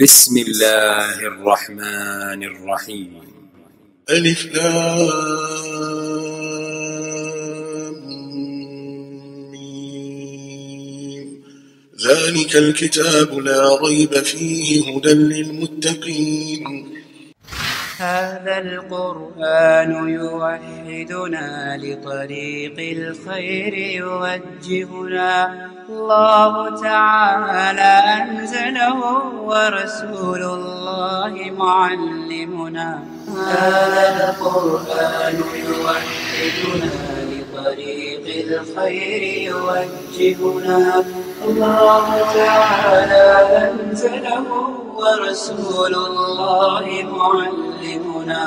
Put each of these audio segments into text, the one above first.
بسم الله الرحمن الرحيم. ألف لام ميم ذلك الكتاب لا ريب فيه هدى للمتقين. هذا القرآن يوحدنا لطريق الخير يوجهنا، الله تعالى أنزله ورسول الله معلمنا. هذا القرآن يوحدنا لطريق الخير يوجهنا، الله تعالى أنزله ورسول الله معلمنا،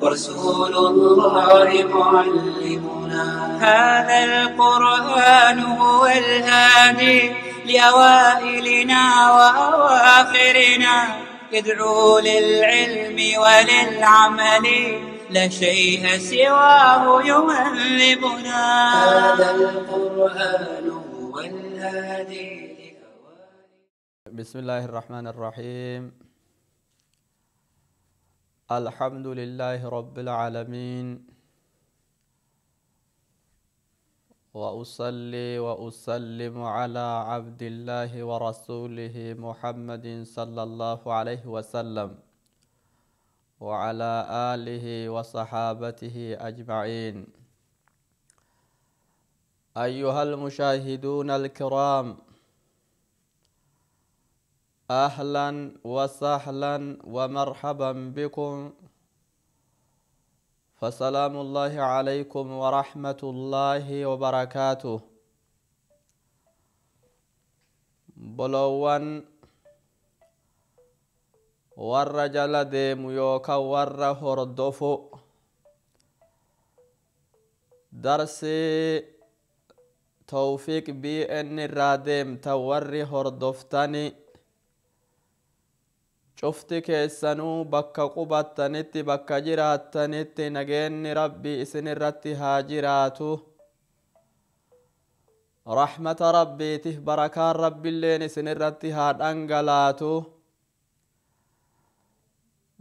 ورسول الله معلمنا. هذا القرآن هو الهادي لأوائلنا وأواخرنا، يدعو للعلم وللعمل، لا شيء سواه يهذبنا. هذا القرآن هو الهادي. بسم الله الرحمن الرحيم. الحمد لله رب العالمين، وأصلي وأسلم على عبد الله ورسوله محمد صلى الله عليه وسلم وعلى آله وصحابته أجمعين. أيها المشاهدون الكرام، أهلا وسهلا ومرحبا بكم، فسلام الله عليكم ورحمة الله وبركاته. بلوان warra jala deemu yookaan warra hordofu darsii Tawfiiq BN irraa deemta warri hordoftani cufti keessanuu bakka qubattanitti bakka jiraattanitti nageenni Rabbii isin irratti haa jiraatu. Rahmata Rabbiitiif barakaan Rabbiilleen isin irratti haa dhangalaatu.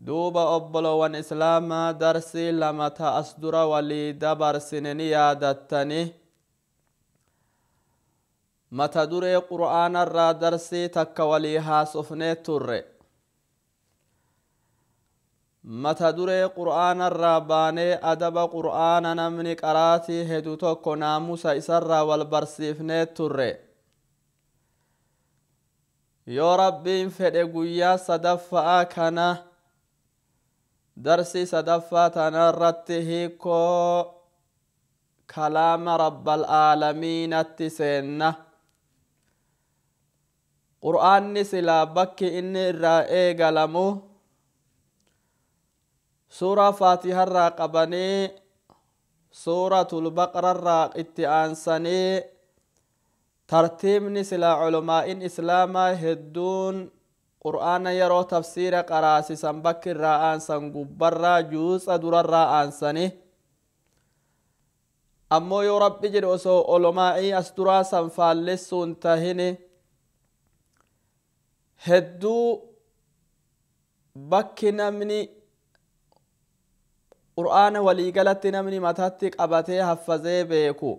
Duuba obbolowwan Islaamaa darsii lama ta as dura walii dabarsine ni yaadattani. Mata duree Qur'aanarraa darsii takka walii haasofnee turre. Mata duree Qur'aanarraa baanee adaba Qur'aana namni qaraatii hedu tokko naamusa isarraa wal barsiifnee turre. Yoo Rabbiin fedhe guyyaa sadaffaa kana darsii sadaffaa tanarratti hiikoo kalaama Rabbal Aalamiinatti seenna. Qur'aanni silaa bakki inni irraa eegalamu suuraa Faatiharraa qabanii suuratul Baqararraa itti aansanii tartiibni silaa culamaa'in Islaamaa hedduun Qur'aana yeroo tafsiira qaraasisan bakki irraa aansan gubbarraa juusa durarraa aansanii. Ammoo yoo Rabbi jedhe osoo olomaa'ii as duraa san faallessuun tahini hedduu bakki namni Qur'aana waliigalatti namni mataatti qabatee haffazee beeku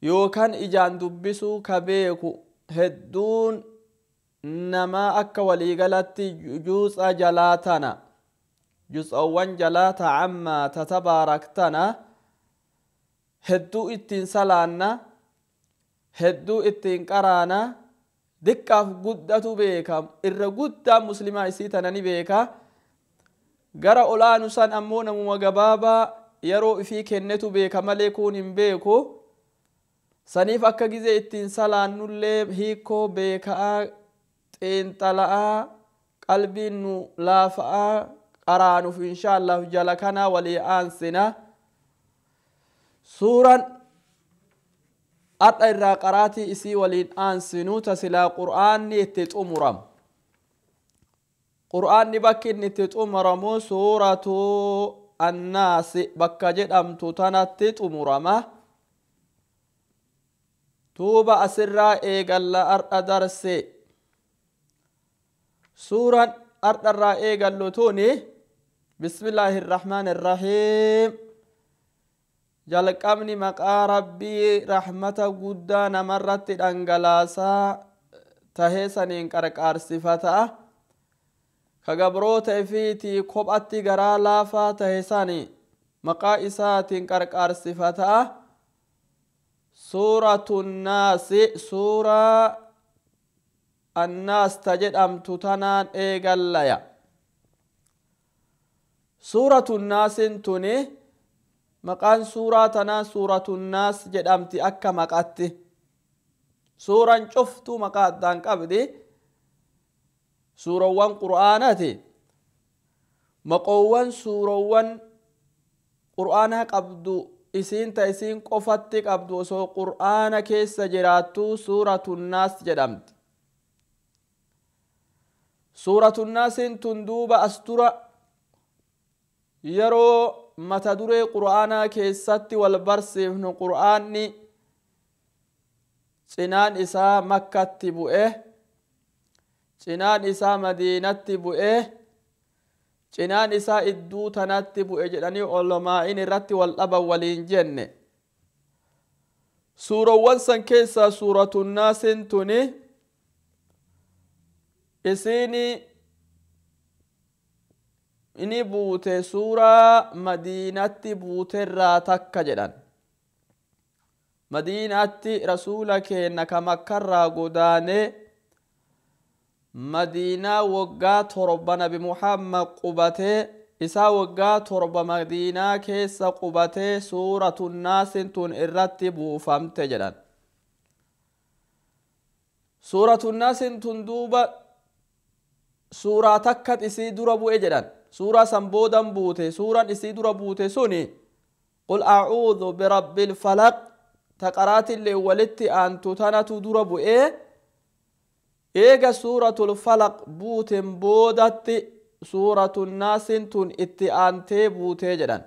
yookaan ijaan dubbisuu ka beeku hedduun namaa akka waliigalatti juusa jalaa tana jus'awwan jalaa ta'ammaa tatabaarak tana hedduu ittiin salaanna, hedduu ittiin qaraana, diqqaaf guddatu beeka, irra guddaa muslimaa isii tana ni beeka. Gara olaanu san ammoo namuma gabaabaa yeroo ifii kennetu beeka malee kun hin beeku. Saniif akka gizee ittiin salaannullee hiikoo beekaa xiinxala'aa qalbiin nu laafa'aa qaraanuuf inshaallah jala kanaa walii aansina. Suuraan har'a irraa qaraatii isii waliin aansinu tasilaa Qur'aanni itti xumuramu. Qur'aanni bakki inni itti xumuramu suuratu Annaasi bakka jedhamtu tanatti xumurama. Tuuba asirraa eegalla har'a darse. Suuraan ardharraa eegallu tuni bismillaahi irrahmaani irrahiim. Jalqabni maqaa Rabbii rahmata guddaa namarratti dhangalaasaa tahee saniin qarqaarsifata. Ka gabroota ifiitii kophatti garaa laafaa tahe sani maqaa isaatiin qarqaarsifata. Suuratu Naasi, suuraa Annaas ta jedhamtu tanaan eegallaya. Suuratu Naasin tuni maqaan suuraa tanaa Suuratu Naas jedhamti akka maqatti. Suuraan cuftuu maqaa addaan qabdi. Suurawwan Qur'aanaati. Maqoowwan suurawwan Qur'aanaa qabdu isiin ta isiin qofatti qabdu osoo Qur'aana keessa jiraattu Suuratu Naas jedhamti. Suuratu Naasiin tun duuba as dura yeroo mata duree Qur'aanaa keessatti wal barsiifnu Qur'aanni cinaan isaa Makkatti bu'e, cinaan isaa Madiinatti bu'e, cinaan isaa idduu tanatti bu'e jedhanii olmaa'in irratti wal dhaban waliin jenne. Suurawwan san keessaa Suuratu Naasiin tuni isiin inni buute suuraa Madiinatti buuterraa takka jedhan. Madiinatti rasuula keenna ka Makkarraa godaanee Madiinaa waggaa 7 Nabi Muhammad qubatee isaa waggaa 7 Madiinaa keessa qubatee Suuratu Naasiin tun irratti buufamte jedhan. Suuratu Naasiin tun duuba suuraa takka isii dura bu'e jedhan. Suuraa san boodan buute. Suuraan isii dura buute suni qul a'uudhu birabbil falaq taqaraatillee walitti aantu tanatu dura bu'ee eega Suuratul Falaq buuteen boodatti Suuratu Naasiin tun itti aantee buutee jedhan.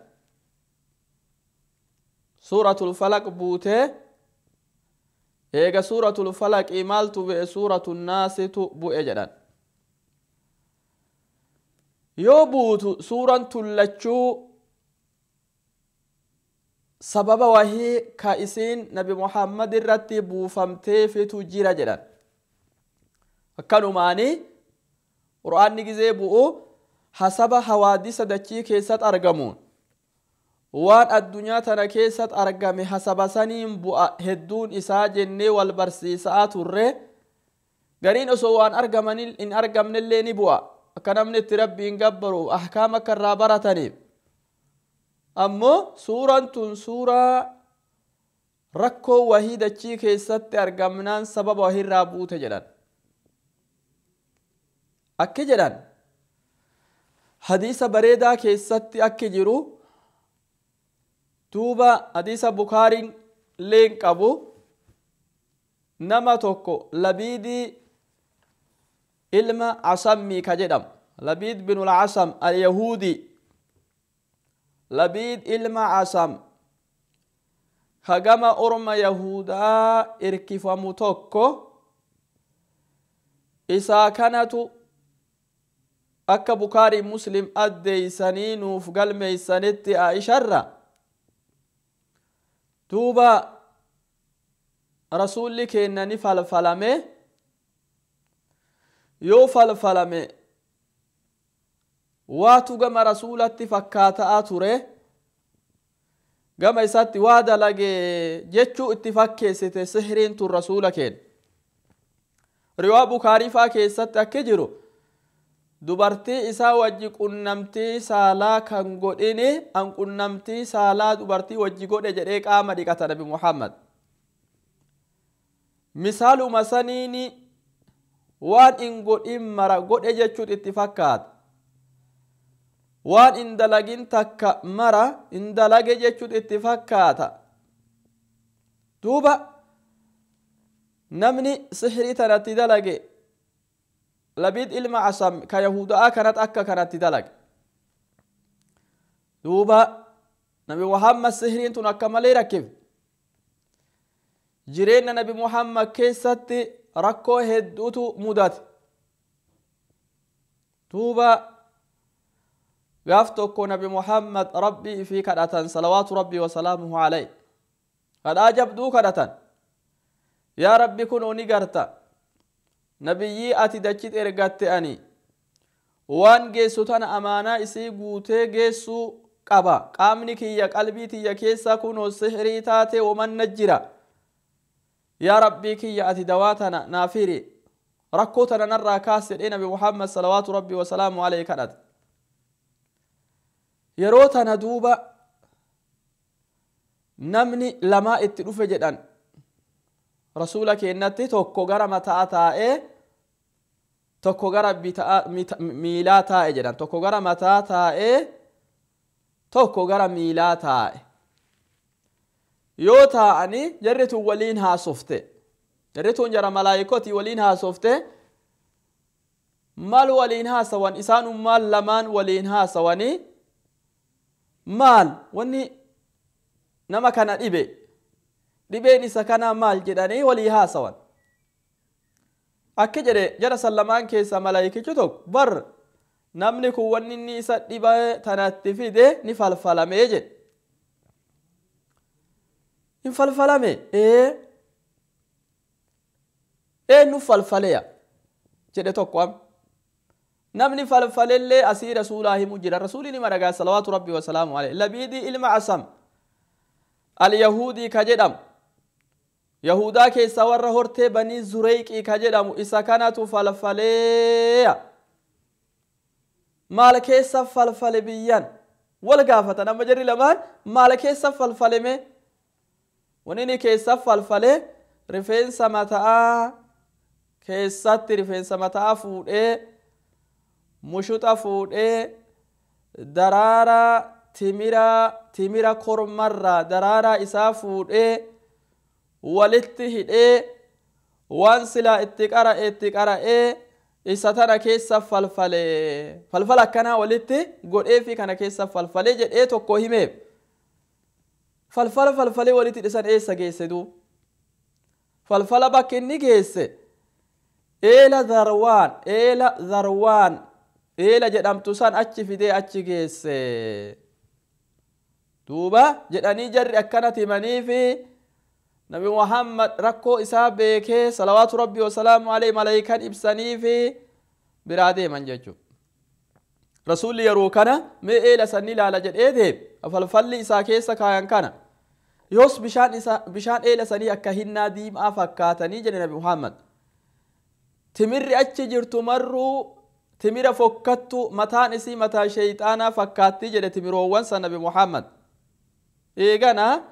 Suuratul Falaq buutee eega Suuratul Falaqii maaltu bu'e? Suuratu Naasitu bu'e jedhan. Yoo buutu suuraan tun lachuu sababa wahii ka isiin Nabi Muhammad irratti buufamteefitu jira jedhan. Akkanumaanii Qur'aanni gizee bu'u hasaba hawaadisa dachii keessatti argamuun waan addunyaa tana keessatti argame hasaba saniin bu'a hedduun isaa jennee wal barsiisaa turre. Gariin osoo waan argamanii hin argamnellee ni bu'a. Akka namni itti Rabbiin gabbaru ahkaama akka irraa barataniif. Ammoo suuraan tun suuraa rakkoo wahii dachii keessatti argamnaan sababa wahiirraa buute jedhan. Akki jedhan hadiisa bareedaa keessatti akki jiru duuba hadiisa Bukaariin leen qabu nama tokko Labiidii ilma Asammii ka jedhamu, Labiid binul Asam al-Yahuudi, Labiid ilma Asam ka gama orma Yahudaa irkifamu tokko isaa kanatu akka Bukaarii Muslim addeeysanii nuuf galmeeysanitti Aisharra duuba rasuulli keenna ni falfalame. Yoo falfalame waatu gama rasuulatti fakkaata'a ture, gama isatti waa dalage jechuu itti fakkeessite sihiriin tun rasuula keenna. Riwaa Bukaarii faa keessatti akki jiru dubartii isaa wajji qunnamtii saalaa kan godhini an qunnamtii saalaa dubartii wajji godhe jedhee qaama dhiqata Nabi Muhammad. Misaaluma saniini waan in godhin mara godhe jechuun itti fakkaata. Waan in dalagin takka mara in dalage jechuun itti fakkaata. Duuba namni sihirii tanatti dalage Labiid ilma Asam ka Yahudaa kanat akka kanatti dalage. Duuba Nabi Muhammad sihiriin tun akka malee rakkif. Jireenya Nabi Muhammad keessatti rakkoo hedduutu mudate. Duuba gaaf tokko Nabi Muhammad Rabbii ifii kadhatan, salawaatu Rabbii wasalaamuhu alayhi, kadhaa jabduu kadhatan. Yaa Rabbi, kunoo ni garta, nabiyyii ati dachit ergatte, ani waan geessu tana amaanaa isii guutee geessuu qaba. Qaamni kiyya, qalbii tiyya keessa kunoo sihrii taate womanna jira. Yaa Rabbii kiyya, ati dawaa tana naafiri, rakkoo tana narraa kaas jedhee Nabi Muhammad salawaatu Rabbii wasalaamu alayhi kadhate. Yeroo tana duuba namni lamaa itti dhufe jedhan Rasuula keennatti. Tokko gara mataa taa'ee, tokko gara miilaa taa'e jedhan. Tokko gara mataa taa'ee, tokko gara miilaa taa'e. Yoo taa'anii jarri tun waliin haasofte, jarri tun jara malaayikotii waliin haasofte. Maal waliin haasawan? Isaanummaan lamaan waliin haasawanii, maal wanni nama kana dhibe, dhibeen isa kana maal jedhanii walii haasawan. Akki jedhe jara san lamaan keessa malaayikichi tokko, bar namni kun wanni inni isa dhibee tanatti fide ni falfalamee jedhe. Hin falfalame? Ee. Eenyu falfaleya jedhe tokko. Am namni falfalellee asii Rasuulaa himu jira. Rasuulli nima dhagaa, salawaatu Rabbii wasalaamu alayhi. Labiidii ilma Asam Alyahuudii ka jedhamu, Yahudaa keessa warra hortee Banii Zureyqii ka jedhamu, isa kanatu falfaleeya. Maal keessa falfale biyyan wal gaafatan. Amma jarri lamaan maal keessa falfaleme? Wani inni keessa falfale rifeensa mataa keessatti, rifeensa mataa fuudhee, mushuxa fuudhee, daraaraa timira, timira kormarraa daraaraa isaa fuudhee, walitti hidhee, waan silaa itti qara'e itti qara'ee, isa tana keessa falfale. Falfala akkanaa walitti godhee fi kana keessa falfalee jedhee tokko himeef. Falfala falfalee walitti dhisan eessa geesse duub? Falfala bakki inni geesse eela Zarwaan, eela Zarwaan eela jedhamtu san achi fidee achi geesse duuba jedhanii jarri akkanatti himaniifi. Nabi Muhammad rakkoo isaa beekee, salawaatu Rabbii wasalaamu alayhi, malaayikan ibsaniifi biraa deeman jechuudha. Rasuulli yeroo kana mee eela sanni ilaala jedhee deeme. Falfalli isaa keessa kaayan kana yoos bishaan isa, bishaan eela sanii akka hinnaa diimaa fakkaatanii jedhe Nabi Muhammad. Timirri achi jirtu marruu timira fokkattu, mataan isii mataa sheeyxaanaa fakkaatti jedhe timiroowwan san Nabi Muhammad. Eegana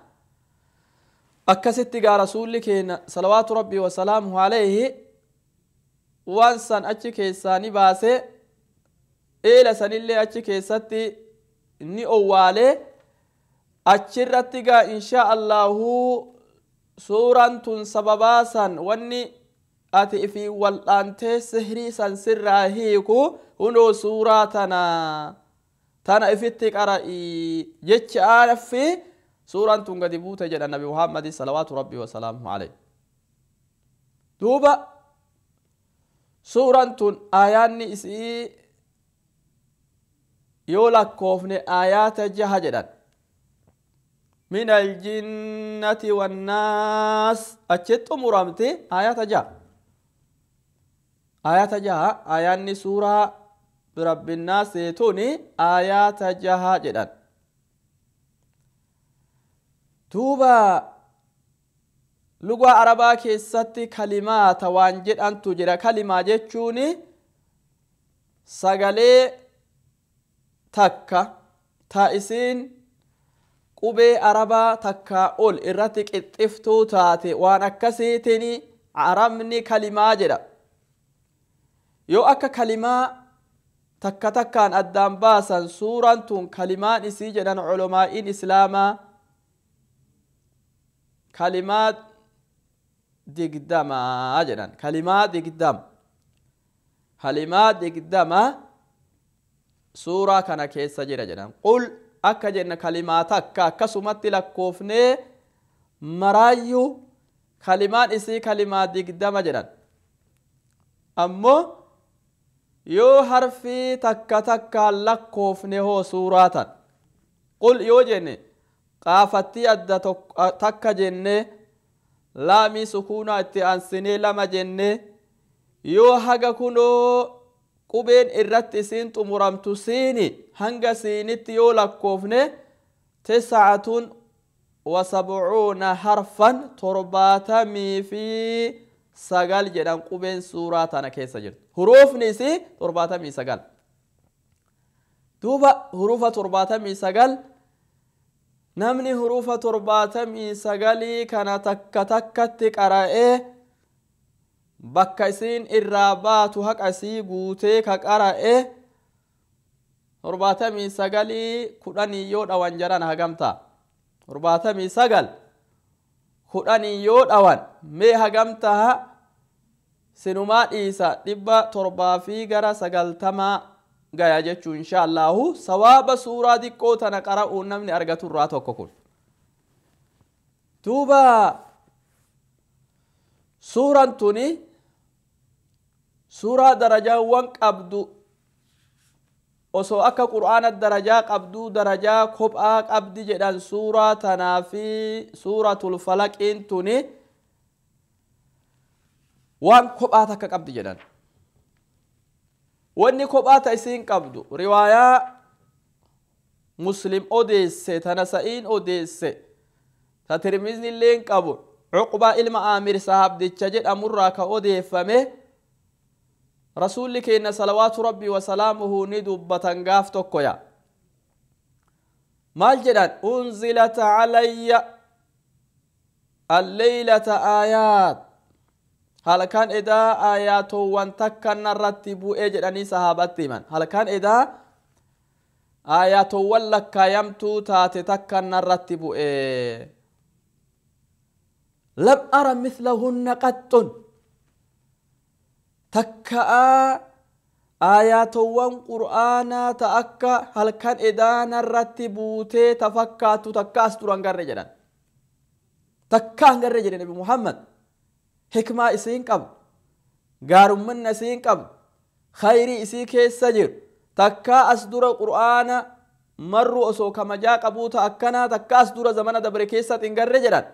akkasitti gaa Rasuulli keenya salawaatu Rabbii wasalaamuhu alayhi waan san achi keessaa ni baase, eela sanillee achi keessatti ni owwaalee. Achirratti gaa insha Allahu suuraan tun sababaa san wanni ati ifii wal'aantee sihrii san sirraa hiiku hundoo suuraa tana ifitti qara'ii jecha fi suuraan tun gadi buute jedha Nabi Muhammadi salawaatu Rabbii wasalaamuhu alayhi. Duuba suuraan tun aayaanni isii yoo lakkoofne aayaata jaha jedhan. من الجنة والناس achitti xumuramte. Aayaata jaha, aayaata jaha aayaanni suuraa birabbinnaas tuni aayaata jaha jedhan. Duuba lugaa Arabaa keessatti kalimaata waan jedhantu jira. Kalimaa jechuun sagalee takka ta isiin qubee Arabaa takkaa ol irratti qixxiftuu taate, waan akkasiitiin Arabni kalimaa jedha. Yoo akka kalimaa takka takkaan addaan baasan, suuraan tun kalimaan isii jedhan culamaa'iin Islaamaa kalimaa 20 jedhan. Kalimaa 20, kalimaa 20 suuraa kana keessa jira jedhan. Qul akka jenna kalimaa takka, akkasumatti lakkoofnee maraayyuu kalimaan isii kalimaa 20 jedhan. Ammoo Yoo harfii takka takkaan lakkoofne hoo suuraa tan qul yoo jenne qaafattii adda takka jenne, laamii sukuunaa itti aansinee lama jenne, yoo haga kunoo qubeen irratti isiin xumuramtu siini hanga siinitti yoo lakkoofne 79 harfan, 79 jedhan qubeen suuraa tana keessa jirtu. Huruufni isii 79. Duuba hurufa 79, namni hurufa 79 kana takka takkatti qara'ee bakka isiin irraa baatu haqa isii guutee ka qara'e, 79 10 yoo dhawan jaran hagamtaa? 79 10 yoo dhawan mee hagamtaa? Sinumaa dhiisa, 790 gaya jechuu insha Allahu. Sawaaba suuraa xiqqoo tana qara'uun namni argatu irraa tokko kun. Duuba suuraan tuni suuraa darajaawwan qabdu, osoo akka qur'aana darajaa qabduu darajaa kophaa qabdi jedhan suuraa tanaa fi suuratul falaqiin tuni waan kophaa takka qabdi jedhan. Wanni kophaa ta isiin qabdu, riwaayaa Muslim odeesse, ta Nasa'iin odeesse, ta Tirmizni illeen qabu, Cuqbaa ilma Aamir sahabdicha jedhamurraa ka odeeffame, Rasuulli keenya salawaatu Rabbii wasalaamuhu ni dubbatan gaaf tokko ya maal jedhan: "Unzilat calayya alleylata aayaat", halkan edaa aayaatowwan takka narratti bu'ee jedhanii sahaabatti himan. Halkan edaa aayaatowwan lakkaayamtuu taate takka narratti bu'e. "Lam ara mithlahunna qaxxun", takka'a aayaatowwan qur'aanaa ta akka halkan edaa narratti buutee ta fakkaattu takka as duran garre jedhan, takka hin garre jedhe Nabi Muhammad. Hikmaa isiin qabdu, gaarummanna isiin qabdu, khayrii isii keessa jiru, takkaa as dura qur'aana marru osoo kamajaa qabuu ta akkanaa takka as dura zamana dabre keessatti hin garre jedhan.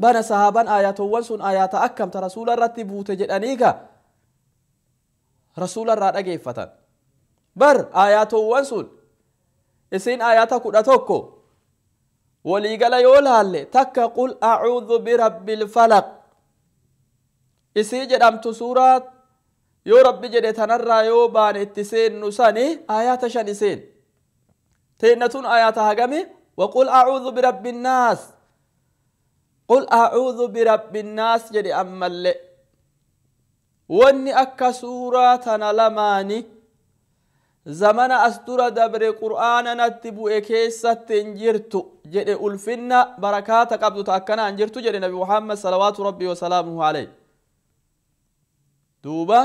Bana sahaaban aayaatowwan sun aayaata akkam ta Rasuula irratti buute jedhanii ka Rasuula irraa dhageeffatan. Bar aayaatowwan sun isiin aayaata 11 waliigala yoo laalle, takka "Qul acuudhu birabbil falaq" isii jedhamtu, suuraa yoo Rabbi jedhe tanarraa yoo baane itti seennu sani, aayaata 5 iseen. Teennatun aayaata hagami? "Waqul acuudhu birabbi nnaas", "Qul acuudhu birabbi nnaas" jedhe. Ammallee wanni akka suuraa tana lamaani zamana as dura dabre qur'aana natti bu'e keessatti hin jirtu jedhe. Ulfinna barakaata qabdu ta akkanaa hin jirtu jedhe Nabi Muhammad salawaatu Rabbii wasalaamuhu aleyh. Duuba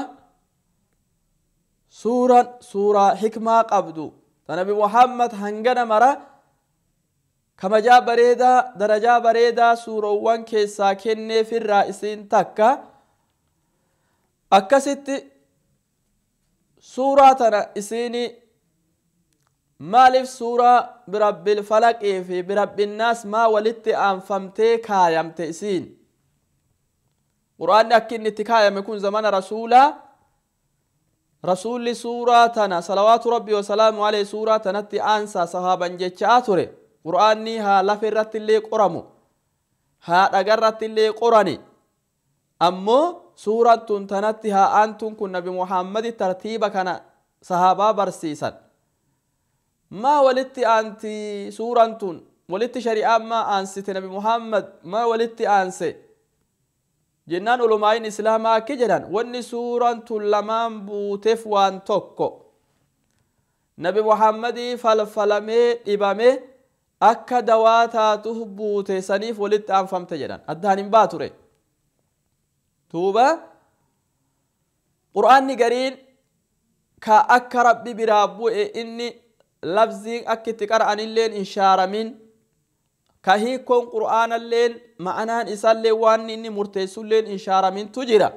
suuran suuraa hikmaa qabdu ta Nabi Muhammad hangana mara kabajaa bareedaa, darajaa bareedaa suurowwan keessaa kenneefirraa isiin takka. Akkasitti suuraa tana isiini maaliif suuraa birabbil falaqii fi birabbinnaas maa walitti aanfamtee kaayamte isiin? Qur'aanni akki inni itti kaayame kun zamana Rasuulaa, Rasuulli suuraa tana salawaatu Rabbii wasalaamu alayhi suuraa tanatti aansaa sahaaban jechaa ture. Qur'aanni haa lafa irratti illee qoramu, haa dhagarratti illee qorani, ammoo suuraan tun tanatti haa aantuun kun Nabi Muhammadi tartiiba kana sahaabaa barsiisan. Maa walitti aanti suuraan tun walitti? Shari'aan maa aansite? Nabi Muhammad maa walitti aanse jennaan, ulumaayin islaamaa akki jedhan: wanni suuraan tun lamaan buuteef waan tokko, Nabi Muhammadii falfalamee dhibame akka dawaa taatuuf buute, saniif walitti aanfamte jedhan, addaan hin baature. Duuba qur'aanni gariin ka akka Rabbi biraa bu'e inni lafziin akka itti qara'anilleen hin shaaramin, ka hiikkoon qur'aanalleen ma'anaan isaallee waan inni murteessulleen hin shaaramintu jira.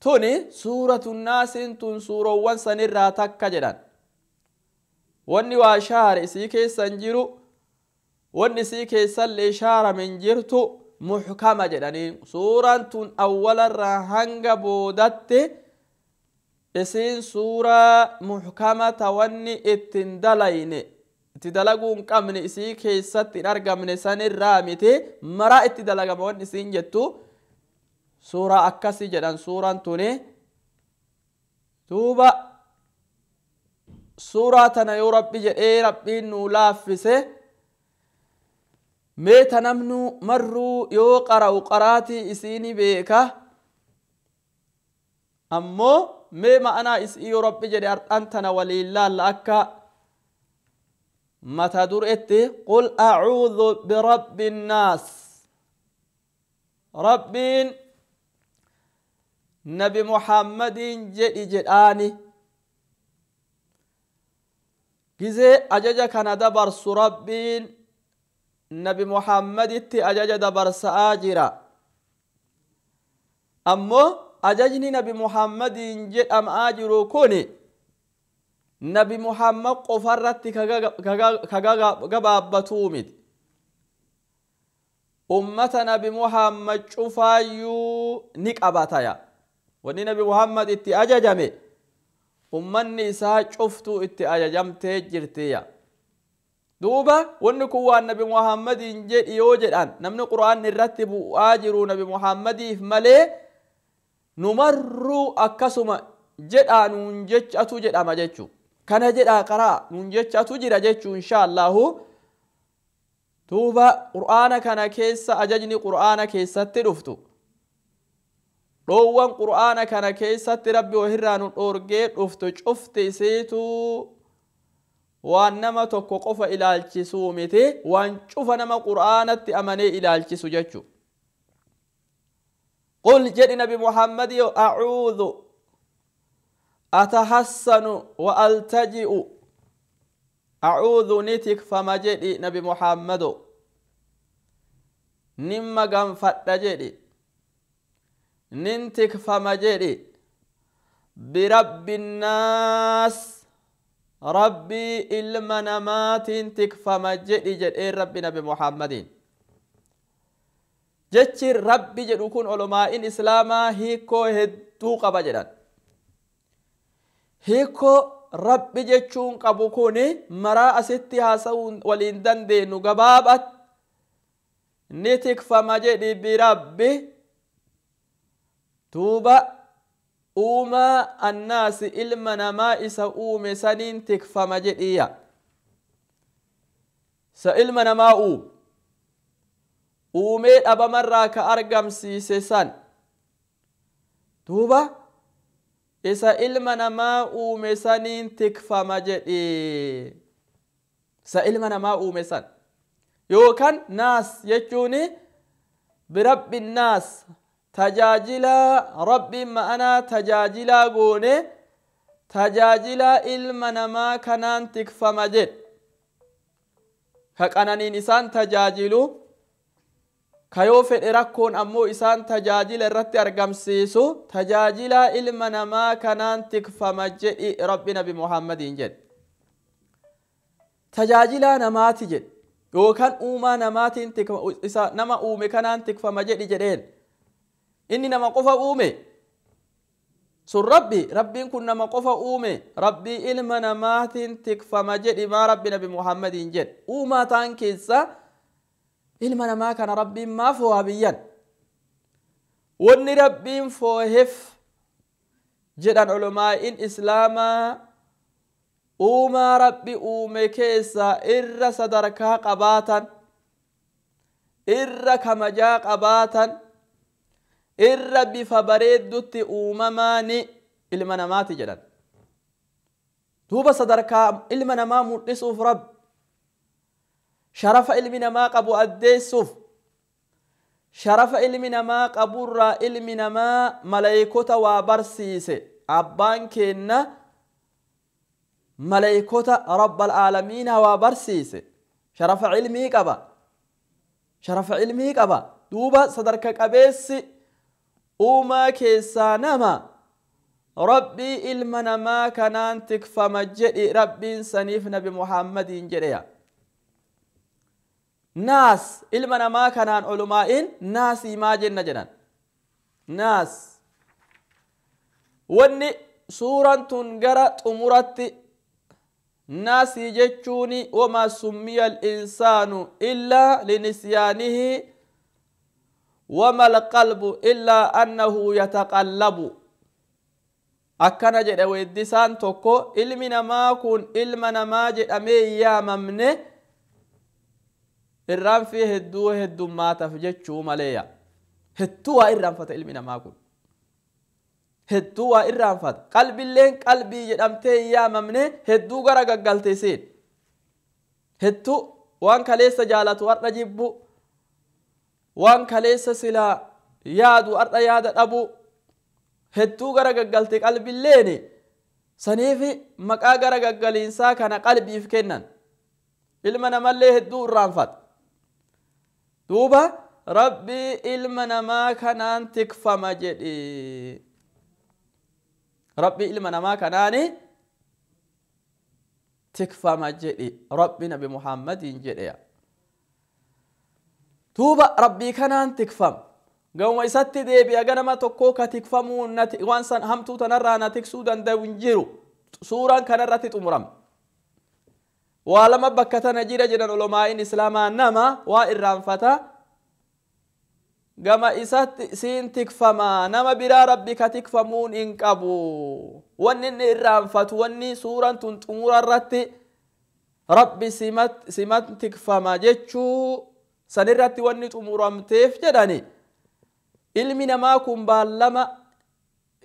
Tuni suuratu naasiin tun suurowwan sanirraa takka jedhan. Wanni waa shaare isii keessa hin jiru, wanni isii keessallee shaarame hin jirtu, muhkama jedhanii. Suuraan tun awwalarraa hanga boodatti isiin suuraa muhkama ta wanni ittiin dalayne, itti dalaguu hin qabne isii keessatti hin argamne sanirraa miti, maraa itti dalagama wanni isiin jettu suuraa akkasii jedhan suuraan tuni. Duuba suuraa tana yoo Rabbi jedhee Rabbiin nuu laaffise, mee ta namnu marruu yoo qara'u qaraatii isiini beeka, ammoo mee ma'anaa isii yoo Rabbi jedhe har'an tana waliin laalla. Akka mata dureetti qul acuudhu birabbi nnaas, Rabbiin Nabi Muhammadiin jedhi jedhaani. Gizee ajaja kana dabarsu Rabbiin Nabi Muhammaditti ajaja dabarsa'aa jira, ammoo ajajni Nabi Muhammadiin jedhamaa jiru kun Nabi Muhammad qofarratti ka gabaabbatuu miti, ummata Nabi Muhammad cufaayyuu ni qabataya. Wanni Nabi Muhammad itti ajajame ummanni isaa cuftuu itti ajajamtee jirtiya. Duuba wanni kun waan Nabi Muhammadiin jedhi yoo jedhan, namni Qur'aanni irratti bu'aa jiru Nabi Muhammadiif malee numarruu akkasuma jedhaa nuun jechatu jedhama jechuu, kana jedhaa qaraa nuun jechatu jira jechuu insha Allahu. Duuba Qur'aana kana keessa ajajni Qur'aana keessatti dhuftu, dhoowwan Qur'aana kana keessatti Rabbi wahirraa nu dhoorgee dhuftu cufti isiituu waan nama tokko qofa ilaalchisuu miti, waan cufa nama Qur'aanatti amanee ilaalchisu jechuu. Qul jedhi Nabi Muhammad, acuudhu atahassanu wa altaji'u, acuudhu ni tikfama jedhi Nabi Muhammado, nin maganfadha jedhi, nin tikfama jedhi, birabbi nnaas, Rabbii ilma namaatiin tikfama jedhi jedheen Rabbi Nabi Muhammadiin. Jechi Rabbi jedhu kun olomaa'in islaamaa hiikoo hedduu qaba jedhan. Hiikoo Rabbi jechuun qabu kun maraa asitti haasa'uu waliin dandeenyu, gabaabat ni tikfama jedhi birabbi, duuba uumaa annaasi, ilma namaa isa uume saniin tikfama jedhiya. Isa ilma namaa uume, uumee dhabamarraa ka argamsiise san, duuba isa ilma namaa uume saniin tikfama jedhi, isa ilma namaa uume san. Yookaan naas jechuun birabbi naas, tajaajilaa Rabbiin ma'anaa tajaajilaa goone, tajaajilaa ilma namaa kanaan tikfama jedhe, ka qananiin isaan tajaajilu, ka yoo fedhe rakkoon ammoo isaan tajaajila irratti argamsiisu, tajaajilaa ilma namaa kanaan tikfama jedhi Rabbi Nabi Muhammadiin jedhe. Tajaajilaa namaati jedhe yookaan uumaa namaatiin tikfama, isa nama uume kanaan tikfama jedhi jedheen. Inni nama qofa uume sun Rabbi, Rabbiin kun nama qofa uume, Rabbii ilma namaatiin tikfama jedhi maa Rabbi Nabi Muhammadiin jedhe? Uumaa ta'an keessa ilma namaa kana Rabbiin maa fooha biyyan? Wanni Rabbiin fooheef jedhan ulumaa'in islaamaa, uumaa Rabbi uume keessa irra sadarkaa qabaatan, irra kamajaa qabaatan, irra bifa bareeddutti uumamaani ilma namaati jedhan. Duuba sadarkaa ilma namaa mul'isuuf, Rabbi sharafa ilmi namaa qabu addeessuuf, sharafa ilmi namaa qaburraa ilmi namaa maleeykota waa barsiise, abbaan keenna maleeykota rabbal aalamiina waa barsiise, sharafa ilmii qaba, sharafa ilmii qaba. Duuba sadarka qabeessi uumaa keessaa nama Rabbii ilma namaa kanaan tikfama jedhi Rabbiin saniif Nabi Muhammadiin jedheya. Naas ilma namaa kanaan olumaa'in naasii maa jenna jedhan. Naas. Wanni suuraan tun gara xumuratti naasii jechuun wamaa summiya al-insaanu illaa linisyaanihi wama alqalbu illaa annahu yataqallabu. Akkana jedhe weeddisaan tokko ilmi namaa kun ilma namaa jedhamee yaamamne irraanfii hedduu heddummaataaf jechuu maleeya. Hedduu waa irraanfata ilmi namaa kun. Hedduu waa irraanfata. Qalbilleen qalbii jedhamtee yaamamne hedduu gara gaggalte isiin. Hedduu waan kaleessa jaalatu har'a jibbu, waan kaleessa silaa yaadu har'a yaada dhabu, hedduu gara gaggalte qalbilleeni saniif maqaa gara gaggaliinsaa kana qalbiif kennan. Ilma namallee hedduu irraanfata. Duuba Rabbii ilma namaa kanaan tikfama jedhi. Rabbii ilma namaa kanaani tikfama jedhi Rabbi Nabi Muhammadiin jedheya. Duuba Rabbii kanaan tikfama. Gawuma isatti deebi'a ganama tokkoo ka tikfamuu waan san hamtuu tanarraa na tiksuu danda'u hin jiru. Suuraan kanarratti xumurama. Waa lama bakka tana jira jedhan ulamaa'in islaamaa nama waa irraanfata. Gama isatti siin tikfama nama biraa Rabbi ka tikfamuun hin qabu. Wanni inni irraanfatu wanni suuraan tun xumura irratti Rabbi simat tikfama jechuu sanirratti wanni xumuramteef jedhani. Ilmi namaa kun baallama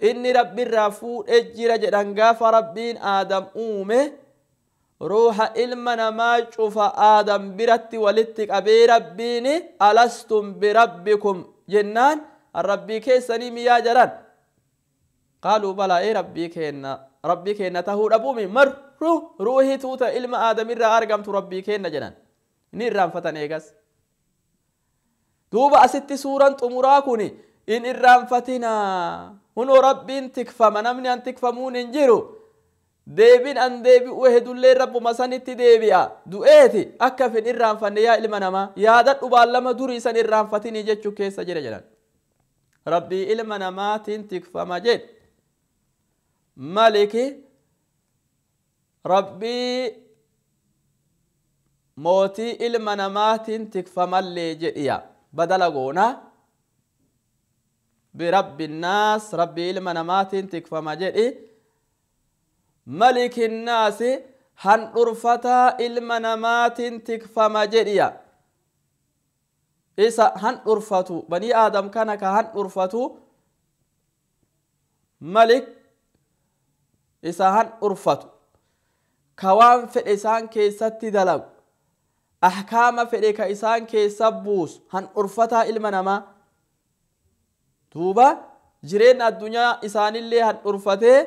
inni Rabbi irraa fuudhee jira jedhan gaafa Rabbiin Aadam uume ruuha ilma namaa cufa Aadam biratti walitti qabee Rabbiin alastum birabbikum jennaan Rabbii keessanii miyaa jedhan. Qaaluu balaa ee Rabbii keenna Rabbii keenna tahuu dhabuumi marru ruuhii tuuta ilma Aadamirraa argamtu Rabbii keenna jedhan. Ni irraanfatan eegas. Duuba asitti suuraan xumuraa kun in irraanfatinaa. Hunoo Rabbiin tikfama namni an tikfamuun hin jiru. Deebiin an deebi'u hedullee Rabbuma sanitti deebi'a. Du'eeti akka fin irraanfanne yaa ilma namaa yaadadhu baallama durii san irraanfatinii jechuu keessa jira jedhan. Rabbii ilma namaatiin tikfama jedhe. Maliki Rabbii mootii ilma namaatiin tikfamallee jedhiya. Badala goona birabbi naas Rabbii ilma namaatiin tikfama jedhi. Maliki naasi handhurfataa ilma namaatiin tikfama jedhiya. Isa handhurfatu banii Aadam kana ka handhurfatu malik isa handhurfatu ka waan fedhe isaan keessatti dalagu ahkaama fedhe ka isaan keessa buusu handhurfataa ilma namaa. Duuba jireenya addunyaa isaanillee handhurfatee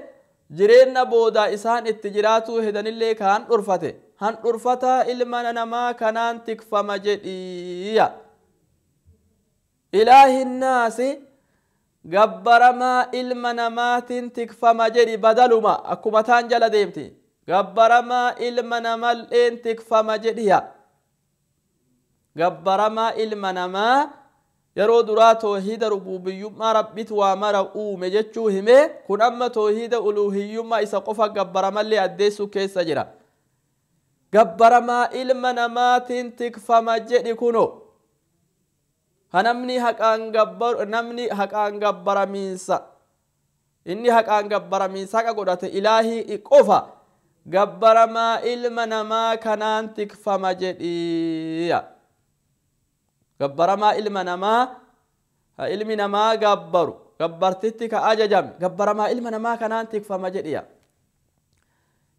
jireenya boodaa isaan itti jiraatuu hedanillee ka handhurfate handhurfataa ilma namaa kanaan tikfama jedhiya. Ilaahin naasi gabbaramaa ilma namaatiin tikfama jedhi badaluma akkuma taan jala deemti. Gabbaramaa ilma namalleen tikfama jedhiya. Gabbaramaa ilma namaa yeroo duraa toohida rububiyyummaa Rabbitu waa mara uume jechuu hime kun amma toohida uluhiyyummaa isa qofa gabbaramallee addeessuu keessa jira. Gabbaramaa ilma namaatiin tikfama jedhi kuno. Namni haqaan gabbaru namni haqaan gabbaramiinsa inni haqaan gabbaramiinsa haqa godhate ilaahii qofa gabbaramaa ilma namaa kanaan tikfama jedhiya. Gabbaramaa ilma namaa ilmi namaa gabbaru gabbartitti ka ajajame gabbaramaa ilma namaa kanaan tikfama jedhiya.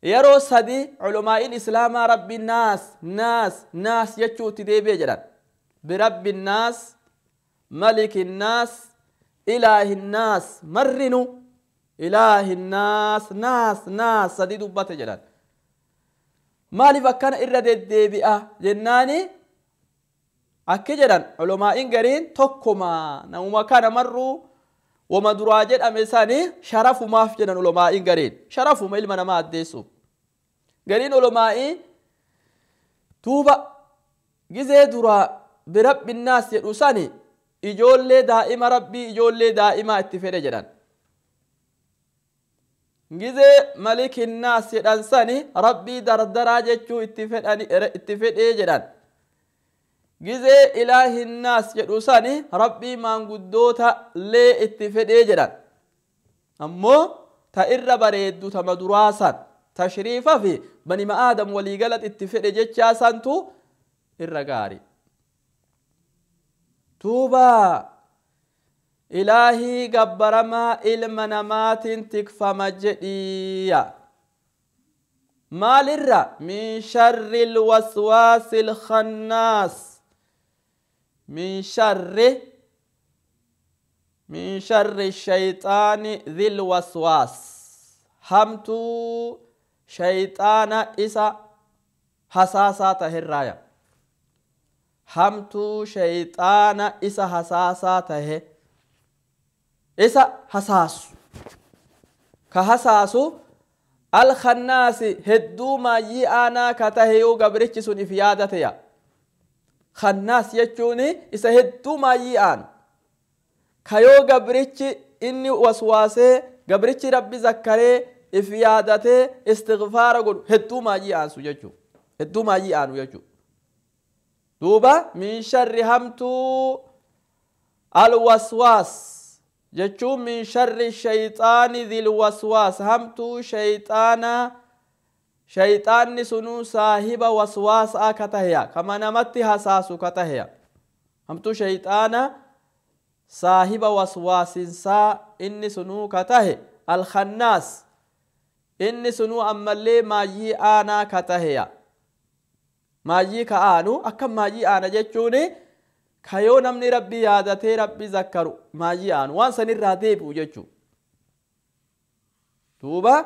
Yeroo sadi culamaa'in islaamaa Rabbi naas naas naas jechuutti deebi'e jedhan. Birabbi naas maliki naas ilaahi naas marrinu ilaahi naas naas naas sadi dubbate jedhan. Maaliif akkana irra deddeebi'a jennaani akki jedhan culamaa'in gariin tokkuma namuma kana marruu Wama duraa jedhame sani sharafumaaf jedhan ulamaa'iin gariin. Sharafuma ilma namaa addeessuuf. Gariin ulamaa'ii duuba gizee duraa birabbinnaas jedhu sani ijoollee daa'ima rabbii ijoollee daa'imaa itti fedhe jedhan. Gizee malikinnaas jedhan sani rabbii dardaraa jechuu itti fedhee jedhan. Gizee ilaahinnaas jedhu sani rabbii maanguddoota lee itti fedhee jedhan. Ammoo ta irra bareeddu tama duraa san tashriifa fi banima aadam waliigalat itti fedhe jechaa santu irra gaari. Duuba ilaahii gabbaramaa ilma namaatiin tikfama jedhiya. Maalirra? Min sharri lwaswaasi lkhannaas. Min sharri shayxaani dhil waswaas. Hamtuu shayxaana isa hasaasaa taherraaya. Hamtuu shayxaana isa hasaasaa tahe. Isa hasaasu. Ka hasaasu alkhannaasi hedduu maayyii aanaa ka tahe yoo gabrichi sun if yaadateya. Khannaas jechuun isa hedduu maayyii aanu. Ka yoo gabrichi inni waswaasee gabrichi rabbi zakkaree if yaadatee istighfaara godhu hedduu maayyii aansu jechuu. Hedduu maayyii aanu jechuu. Duuba min sharri hamtuu alwaswaas jechuun min sharri shayxaani dhil waswaas. Hamtuu shayxaana shayxaanni sunuu saahiba waswaasaa ka taheya. Kama namatti hasaasu ka taheya. Hamtuu shayxaana saahiba waswaasinsaa inni sunuu ka tahe. Alkhannaas inni sunuu ammallee maayyii aanaa ka taheya. Maayyii ka aanu akka maayyii aana jechuun ka yoo namni rabbi yaadatee rabbi zakkaru maayyii aanu waan sanirraa deebi'u jechuu. Duuba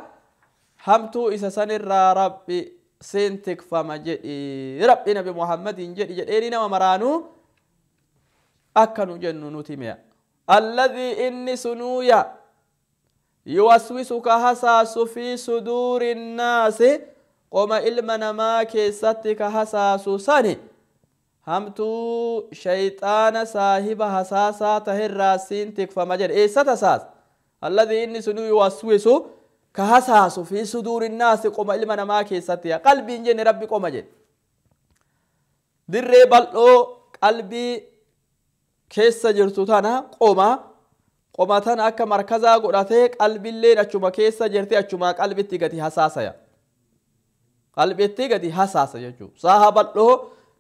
hamtuu isa sanirraa rabbi siin tikfama jedhi rabbi nabi Muhammadiin jedhi jedheeni nama maraanuu akka nu jennu nuti mi'a. Alladhii inni sunuuya yuwaswisu ka hasaasu fi suduuri nnaasi qoma ilma namaa keessatti ka hasaasu sani hamtuu shayxaana saahiba hasaasaa taherraa siin tikfama jedhe. Eessat hasaasa? Alladhii inni sunuu yuwaswisu ka hasaasu fi suduuri nnaasi qoma ilma namaa keessatti. Qalbiin jenne rabbi qoma jedhe. Dirree bal'oo qalbii keessa jirtu tana qoma tana akka markazaa godhatee qalbilleen achuma keessa jirti achuma qalbitti gadi hasaasaya. Qalbitti gadi hasaasa jechuudha. Saaha bal'oo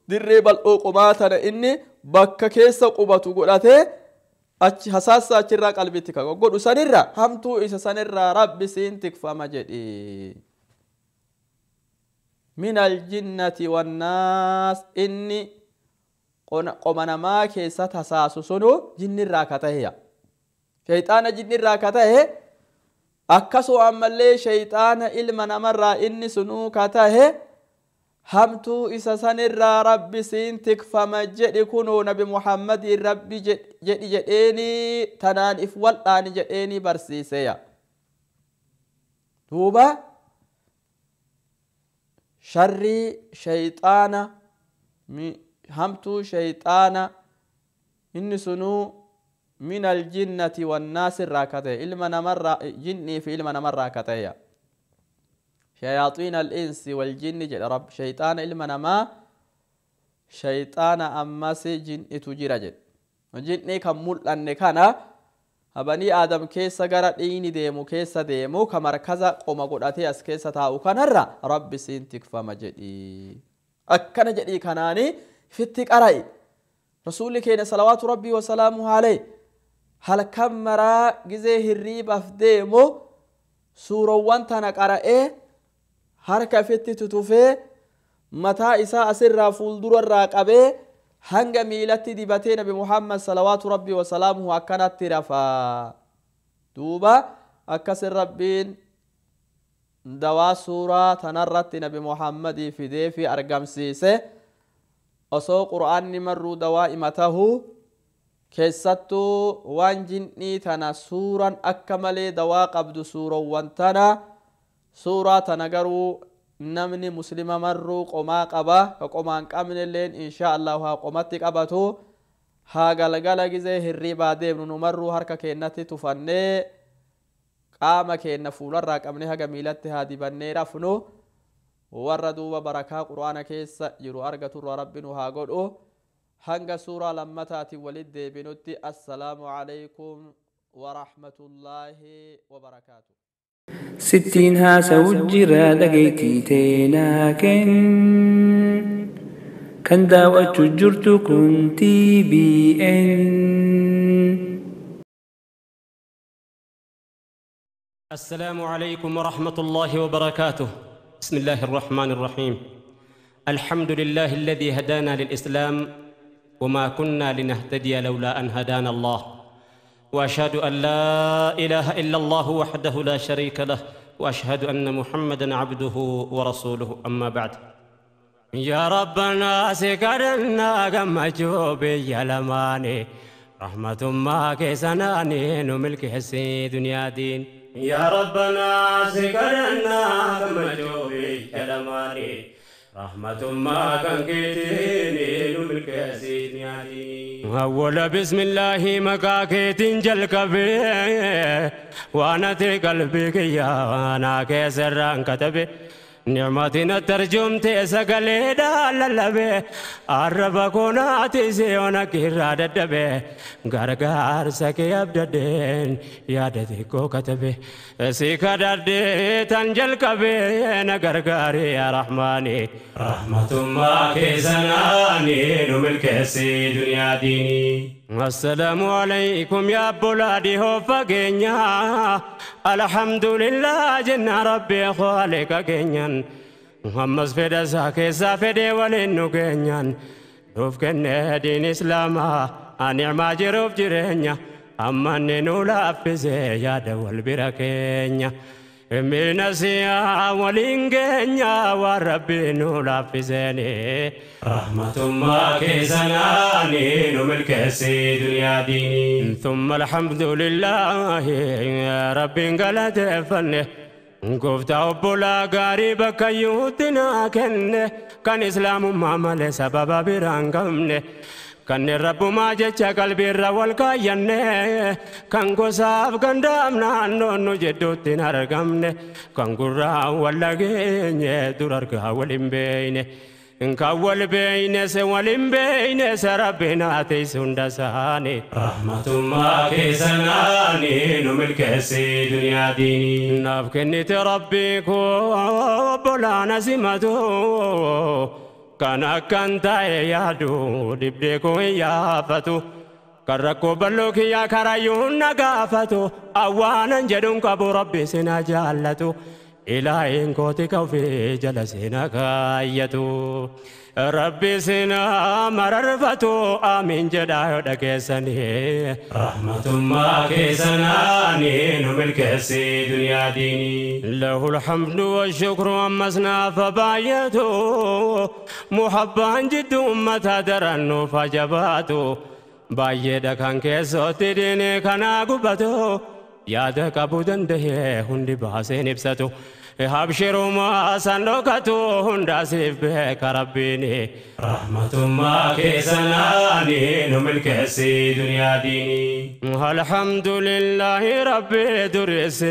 dirree bal'oo qomaa tana inni bakka keessa qubatu godhatee achi hasaasa achirraa qalbitti kan godhu sanirra hamtuu isa sanirraa rabbi siin tikfama jedhi. Min aljinnati wannaas inni qoma namaa keessatti hasaasu sunu jinnirraa ka taheya. Shayxaana jinnirraa ka tahe akkasuma ammallee shayxaana ilma namarraa inni sunuu ka tahe hamtuu isa sanirraa rabbi siin tikfama jedhi kunoo nabi Muhammadiin rabbi jedhi jedheeni tanaan if wal'aani jedheeni barsiiseya. Duuba sharrii shayxaana hamtuu shayxaana inni sunuu min aljinnati wannaas irraa ka ta'e ilma namarraa jinnii fi ilma namarraa ka ta'eya. Shayaaxiin al-insi wal-jinni jedha Rabbi. Shayxaana ilma namaa shayxaana ammas jinnitu jira jedhe. Jinni kan mul'anne kana habanii aadam keessa gara dhiini deemu keessa deemu ka markaza qoma godhatee as keessa taa'u kanarra Rabbi siin tikfama jedhi. Akkana jedhii kanaani fitti qara'i. Rasuulli keenya salawaatu Rabbii wasalaamuhu alayhi halkan maraa gizee hirriibaaf deemu suurawwan tana qara'ee harka ifitti tutufee mataa isaa asirraa fuuldurarraa qabee hanga miilatti dibatee nabi Muhammad salawaatu Rabbii wasalaamuhu akkanatti rafaa. Duuba akkasin Rabbiin dawaa suuraa tanarratti nabi Muhammadii fidee fi argamsiise. Osoo qur'aanni marruu dawaa ima tahuu Keessattuu waan jinnii tana suuraan akka malee dawaa qabdu suurawwan tana suuraa tana garuu namni muslima marruu qomaa qaba ka qomaa hin qabnelleen insha allahu haa qomatti qabatu haa galgala gizee hirribaa deemnu nu marruu harka keennatti tufannee qaama keenna fuularraa qabnee haga miilatti haa dibannee rafnu warra duuba barakaa quraana keessa jiru argaturra rabbi nu haa godhu hanga suuraa lammataatiin walit deebinutti assalaamu alaykum warahmatullaahi wabarakaatu. Sittiin haasa'u jira dhageettii teenaa kenn kan daawwachuu jirtu kun TBN. السلام عليكم ورحمة الله وبركاته. بسم الله الرحمن الرحيم. الحمد لله الذي هدانا للإسلام وما كنا لنهتدي لولا أن هدانا الله، وأشهد أن لا إله إلا الله وحده لا شريك له، وأشهد أن محمدا عبده ورسوله. أما بعد، يا ربنا سكرنا كما جوبي يا لماني رحمة ما كسناني نملك حسي دنيا دين. يا ربنا سكرنا كما جوبي يا لماني رحمة ما كان كيتيني نملك حسي دنيا دين. أول بسم الله مكاكيتين جلقبي وانا تقلبي يا أنا كسران كتبي نعمتنا ترجمت سقلي داللبي عرب كوناتي سيونا كيرا ددبي غرغار سكي أبددين يا دتيكو كتبي سيكا ددي تنجل كبي نغرغاري يا رحماني رحمة ما كيسناني نملك سي دنيا ديني. السلام عليكم يا بلادي هو فقينيا الحمد لله جنة ربي خالق كينيا محمد فدا ساكي فدي ولنو كينيا دوف كن دين إسلاما أنعم جروف جرينيا أما ننو لافزي يا دول بركينيا من سيا ولينجنيا وربي نولا في زيني رحمة ما كيسناني نملك سي دنيا ديني. ثم الحمد لله ربي قالت فنه قفت أبولا قريبا كيوتنا كنه كان إسلام ما مال سبب برانقمنه كان الرب ما جتش قلبي الرول كاينه كان قصاف كان دامنا نونو جدوتين أرقمنه كان قرا ولا جيني درارك ولم بينه إن كول بينه سولم بينه سربنا تيسون دساني رحمة ما كيسناني نملك سي دنيا ديني. نافكني تربي كوبلا نسمتو كان كانت يادو دبدكو يافتو كركو بلوك يا كرايون نغافتو اوانا جدون كبو ربي سنا جالتو إلهي كوتي كوفي جلسنا كايتو ربي سنا مررفتو آمين جدا دكسني رحمة ما كيسناني نملك سي دنيا ديني. له الحمد والشكر أمسنا فبايتو محبا جد أمتا درنو فجباتو بايدا كان كيسوتي ديني كان قبتو يا كابو دنده هندي باسين ابساتو هابشروا ما سندوكتو هندا سيف بك ربيني رحمة ما كيسناني نملك سي دنيا ديني. الحمد لله ربي درس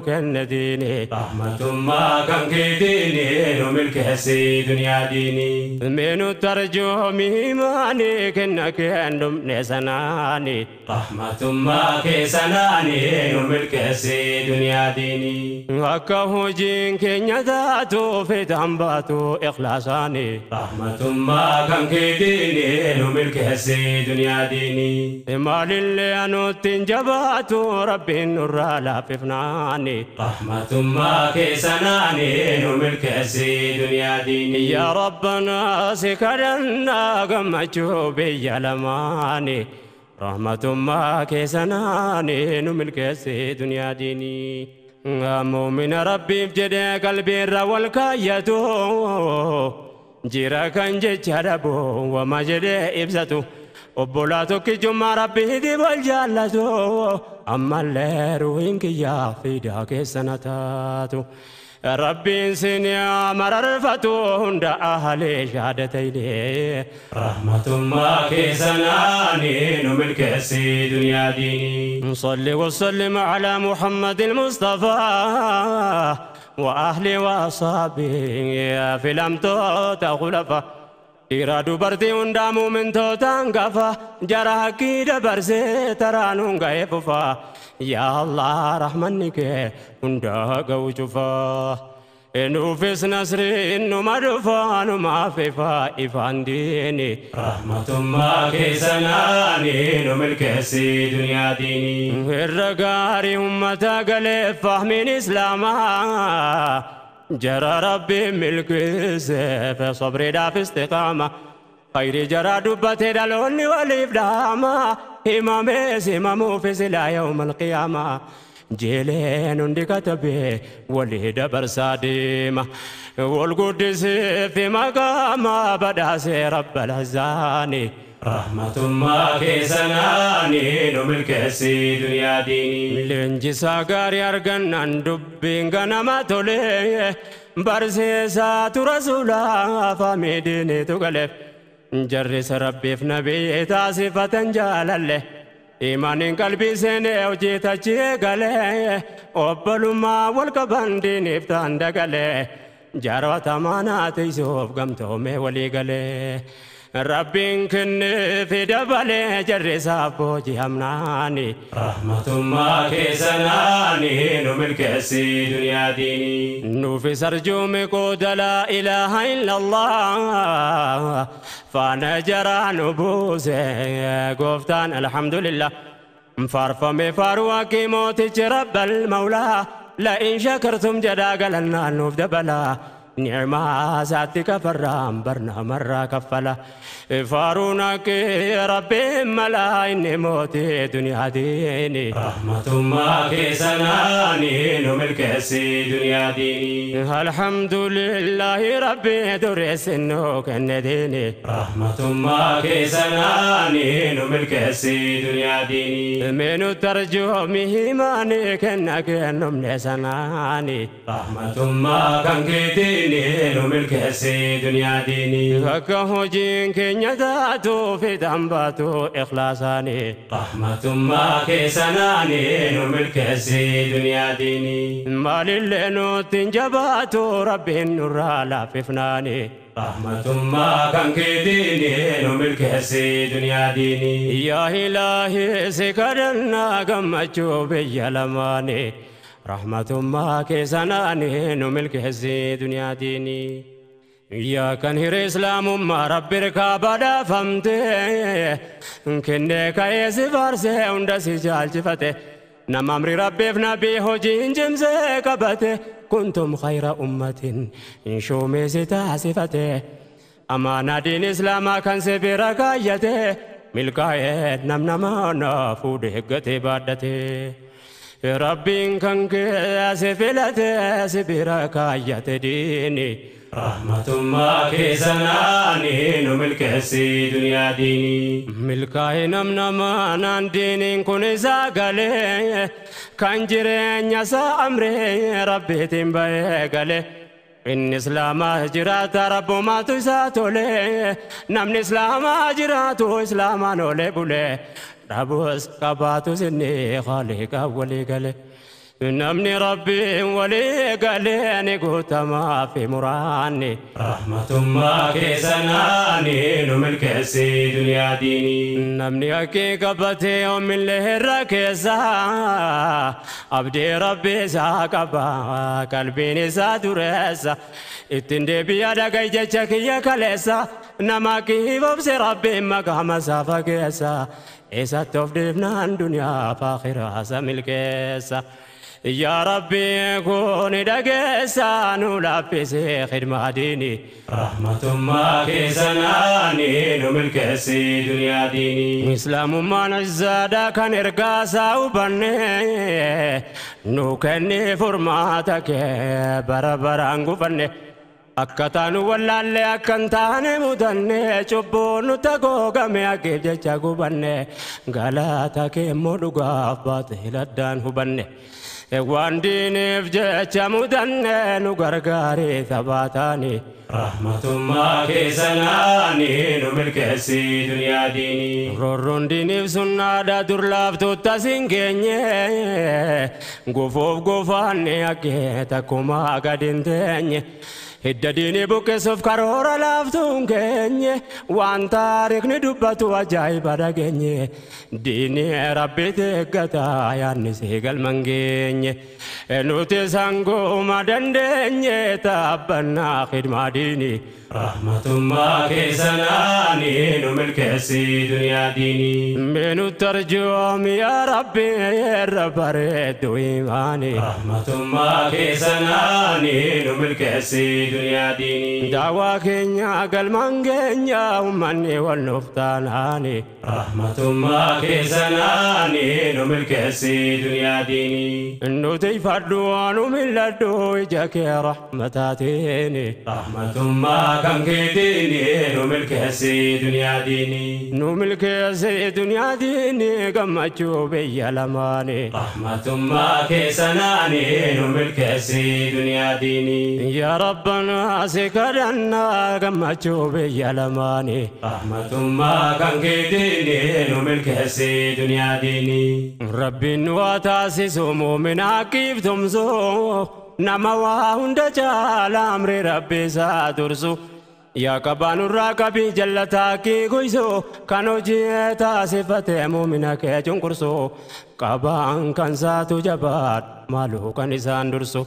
كن ديني رحمة ما كان كيديني نملك سي دنيا ديني. من ترجو ميماني كنك عندم نسناني رحمة ما كيسناني نملك سي دنيا ديني. وكهو كن يداتو في دمباتو إخلاصاني رحمة ما كان كيديني نملك سي دنيا ديني. ما للي أنو تنجباتو ربي النور لا في فناني رحمة ما كيسناني نملك سي دنيا ديني. يا ربنا سكرنا قمتشو بي لماني رحمة ما كيسناني نملك سي دنيا ديني. مؤمن ربي بجد قلبي الرول كايتو جيرا كان جربو وما جد إبساتو Obbolaa tokkichummaa rabbiitiif wal jaallatu ammallee ruhiin kiyyaa fiidaa keessa na taatu. Rabbiin sin mararfatu hunda ahalee shaadatayne rahmatummaa keessanaani nu milkeessi duniyaa diinii. Salli wasallim alaa Muhammadil Mustafaa wa ahli wa asaabii filamtoota khulafaa. Dhiira dubartii hundaa muumintootaan gafa jara haqqii dabarsee taraanuun ga'ee fufa. Yaa Allah rahmanni kee hundaa ga'u cufa. Nuufis nasriin numa dhufa numaaf ifa ifaan diini. Rahmatummaa keessanaani nu milkeessi duniyaa diini. Irra gaarii ummata galee fahmiin islaamaa. جرى ربي ملك سيف صبري دا في استقامة خير جرى دبتي دلوني وليف داما إمامي سمامو في سلا يوم القيامة جيلين عندي كتبي ولي دبر ساديمة والقدس في مقام بدا رب العزاني رحمة keessanaani nu milkeessi duniyaa diinii. Leenjisaa gaarii argannaan dubbiin ganama tole barsiisaatu rasuulaa faamii diiniitu galeef jarrisa rabbiif nabii taasifatan jaalalle imaaniin qalbii seenee hojii tachii galee obbolummaa wal qaban diiniif ta'an dagalee jaarota maanaa tiisuuf gamtoomee walii galee. Rabbiin kenneef dabalee jarrisaaf booji'amnaani. Rahmatummaa keessanaani nu milkeessi duniyaa diinii. Nuufis arjuumi qooda laa ilaaha illallah faana jaraa nu buuse gooftaan alhamdulillah. Faarfame faaruu haqqii mootichi rabbal mawlaa la'in shakartum jedhaa galannaan nuuf dabalaa. نعمة ساتك فرام برنا مرة كفلا فارونك ربي ملا إني موتي دنيا ديني رحمة ما كيسناني نملك دنيا ديني الحمد لله ربي درس إنه كان ديني رحمة ما كيسناني نملك دنيا ديني من ترجمه ماني كنك نملك سناني رحمة ما كان كيدي نملك دنيا ديني فكهوجين كنيتاتو في دنباتو إخلاصاني رحمة ما كيسناني نملك دنيا ديني ما للنو تنجباتو ربي النور لا في فناني رحمة ما كان كيديني نملك دنيا ديني يا إلهي سكرنا قمتشو بيا رحمة ما كيسناني نملك دنيا ديني يا كان هير إسلام ما ربي ركابة دفمتي كنك كيس فارسي وندسي جال جفتي نم أمري ربي في نبي هجين جمزي كبتي كنتم خير أمة إن شومي ستاسفتي أمانة دين إسلام كان سبيركايتي ملكايت نم نمانا فودهقتي بادتي ربي كان كاسفلتي سبيركايت ديني رحمة ما كيسناني نملك دنيا ديني ملكاي نم نمان ديني كن ساقلي كان جرين يسا أمري ربي تنبي قلي إن إسلام جرات رب ما تساتولي نمن إسلام جرات إسلام نولي بولي ربوس قباتو سني خالق ولي قلي نمني ربي ولي قالي قلت ما في مراني رحمة ما كيسناني نملك دنيا ديني نمني أكي قبتي يوم اللي الركيسة أبدي ربي ساقبا قلبي نسا درسا اتندي بيادا قيجة يا كاليسا نماكي ببسي ربي مقام سافكيسا إسا تفدفنا دنيا فاخرة سملكيسا يا ربي كوني دقيسا نلبسي خدمة ديني رحمة ما كيسناني نملك دنيا ديني إسلام ما نزادا كان إرقاسا وبني نوكني فرماتك بربرانقو فني Akka taanu wallaallee akka hin taane mudanne cubbuun nutti haguugame haqiif jecha gubanne galata kee immoo dhugaaf baate laddaan hubanne. Waan diiniif jecha mudanne nu gargaaree taphataani. Rahmatummaa keessanaani nu milkeessi duniyaa diinii. Roorroon diiniif sunnaadha dur laaftuutta siin geenye gufuuf gufaanni haqqee takkumaa gad hin teenye. Hidda diinii buqqisuuf karoora laaftuun keenye waan taariikni dubbatu ajaa'iba dhageenye diinii rabbi eeggata yaadni si galman geenye nuti sangooma dandeenye taabbannaa khidmaa diinii. Rahmatummaa keessanaani nu milkeessi duniyaa diinii. Mee tarjoomi yaa Rabbi irra bareeddu imaani. Rahmatummaa keessanaani nu milkeessi duniyaa diinii. Daawaa keenya galmaan keenya uummanni wal nuuf taanaani. Rahmatummaa keessanaani nu milkeessi duniyaa diinii. Nuti ifadhu nu mil'adhu ija kee rahmataatiin. Rahmatummaa kan keetiini nu milkeessi duniyaa diinii. Nu milkeessi duniyaa diinii gammachuu biyya lamaani. Rahmatummaa keessanaani nu milkeessi duniyaa diinii. Yaa Rabbana si kadhannaa gammachuu biyya lamaani. Rahmatummaa kan keetiini nu milkeessi duniyaa diinii. Rabbiin nu haa taasisu muumina haqiif tumsu. Nama waa hunda caala amri rabbi isaa dursu. Yaa qabaan irraa qabii jallataa kee goysu kan hojii taasifatee muumina kee cunqursu. Qabaan kan saatu jabaadha maaloo kan isaan dursu.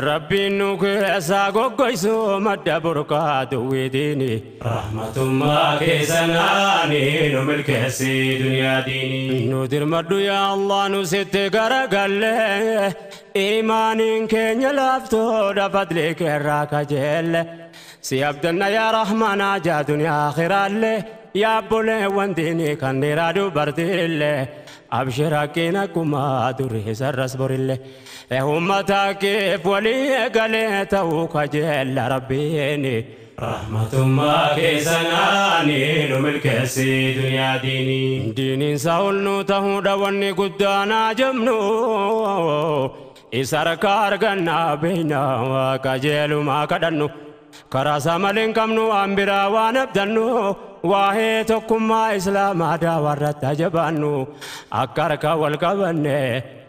Rabbiin nu keessaa goggoysu madda burqaa duwwiitiini. Rahmatummaa keessanaani nu milkeessi duniyaa diinii. Nu dirmadhu yaa Allah nu sitti garagalle imaaniin keenya laaftoodha fadli keerraa kajeelle. Si abdanna yaa Rahmaana jaa duniyaa akhiraallee yaa obboleewwan diinii kan dhiiraa dubartiillee. Abshir haqiin akkuma durii sarras borillee. Uummata keef walii galee ta'uu kajeella Rabbiini. Rahmatummaa keessanaani nu milkeessi duniyaa diinii. Diiniin isaa ol nu ta'uudha wanni guddaan ajabnu. Isa harka argannaa beekna qajeelumaa kadhannu. Karaa isaa malee hin qabnu waan biraa waan abdannu. Waa'ee tokkummaa islaamaa daawarratti ajabaannu akka harka wal qabanne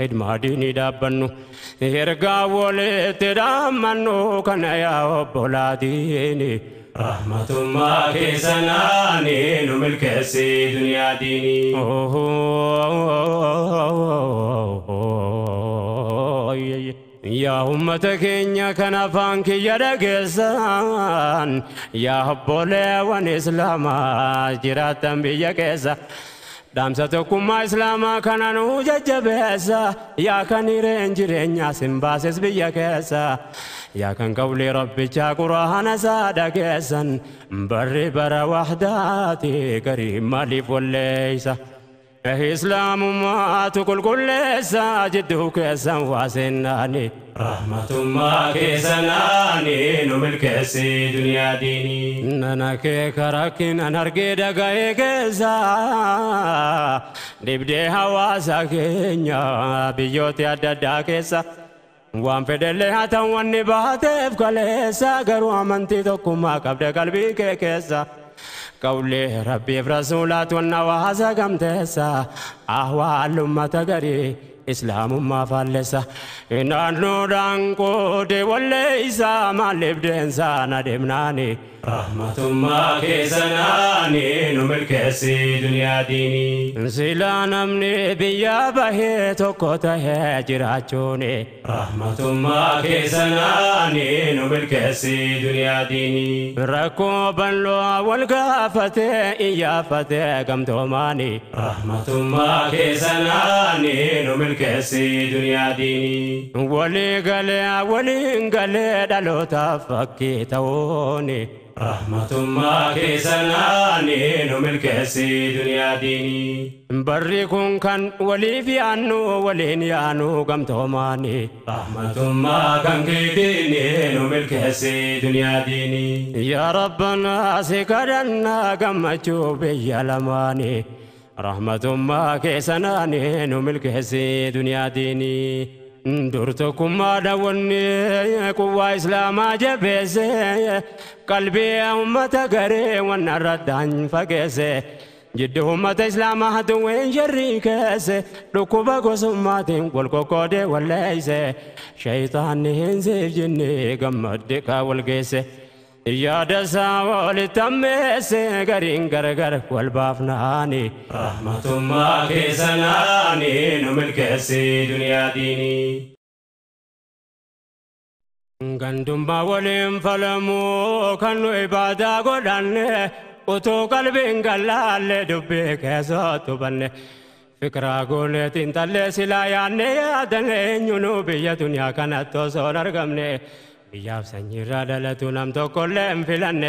hidmaa diinii dhaabbannu. Ergaa walitti dhaammannu kana yaa obbolaa diinii. Rahmatummaa keessanaani nu milkeessi duniyaa diinii. Yaa uummata keenya kan afaan kiyya dhageessan yaa obboleewwan islaamaa jiraatan biyya keessa. Dhaamsa tokkummaa islaamaa kana nu jajjabeessa yaa kan hireen jireenyaa sin baases biyya keessa. Yaa kan qawlii rabbichaa quraana isaa dhageessan barri bara wahdaati garii maaliif walleessa. Islaamummaatu qulqulleessa jidduu keessan waa seennaani. Rahmatummaa keessanaani nu milkeessi duniyaa diinii. Nana kee karakkinan argee dhaga'ee keessa dhibdee hawaasa keenya biyyoota adda addaa keessa. Waan fedhellee haa ta'u wanni baateef kaleessa garuu amantii tokkummaa qabda qalbii kee keessa. Qawlee rabbiif rasuulaatu wanna hawaasa gamteessa ahwaal ummata garii islaamummaa faallessa. Naannoodhaan qoode walleessa maaliif deensaa na deemnaani. Rahmatummaa keessanaani nu milkeessi duniyaa diinii. Silaa namni biyya bahee tokko tahee jiraachuuni. Rahmatummaa keessanaani nu milkeessi duniyaa diinii. Rakkoo bal'oo wal gaafatee iyyaafatee gamtoomaani. Rahmatummaa keessanaani nu milkeessi duniyaa diinii. Walii galee waliin galee dhalootaaf fakkii ta'uuni. Rahmatummaa keessanaani nu milkeessi duniyaa diinii. Barri kun kan waliif yaannu waliin yaanu gamtoomaani. Rahmatummaa kan keetiini nu milkeessi duniyaa diinii. Yaa Rabbanaa si kadhannaa gammachuu biyya lamaani. Rahmatummaa keessanaani nu milkeessi duniyaa diinii. Dur tokkummaa daawwanni quwwaa Islaamaa jabeesse qalbii uummata garee wanna irratti fageesse jiddu uummata Islaamaa hatuween sharrii keesse dhukkuba gosummaatiin wal qoqqoodee walleeyse shayitaanni hin siif jinni gammadde kaa wal geesse yaada isaa walitti ammeesse gariin gargar wal baafnaani. Rahmatummaa keessanaani nu milkeessi duniyaa diinii. Gandummaa waliin falamuu kan nu ibaadaa godhanne utuu qalbiin gallaalle dubbii keessatti hubanne. Fikiraa gooneetiin tallee silaa yaadne yaadanne eenyunuu biyya duniyaa kanatti osoo hin argamne. Biyyaaf sanyiirraa dhalatu nam tokkollee hin filanne.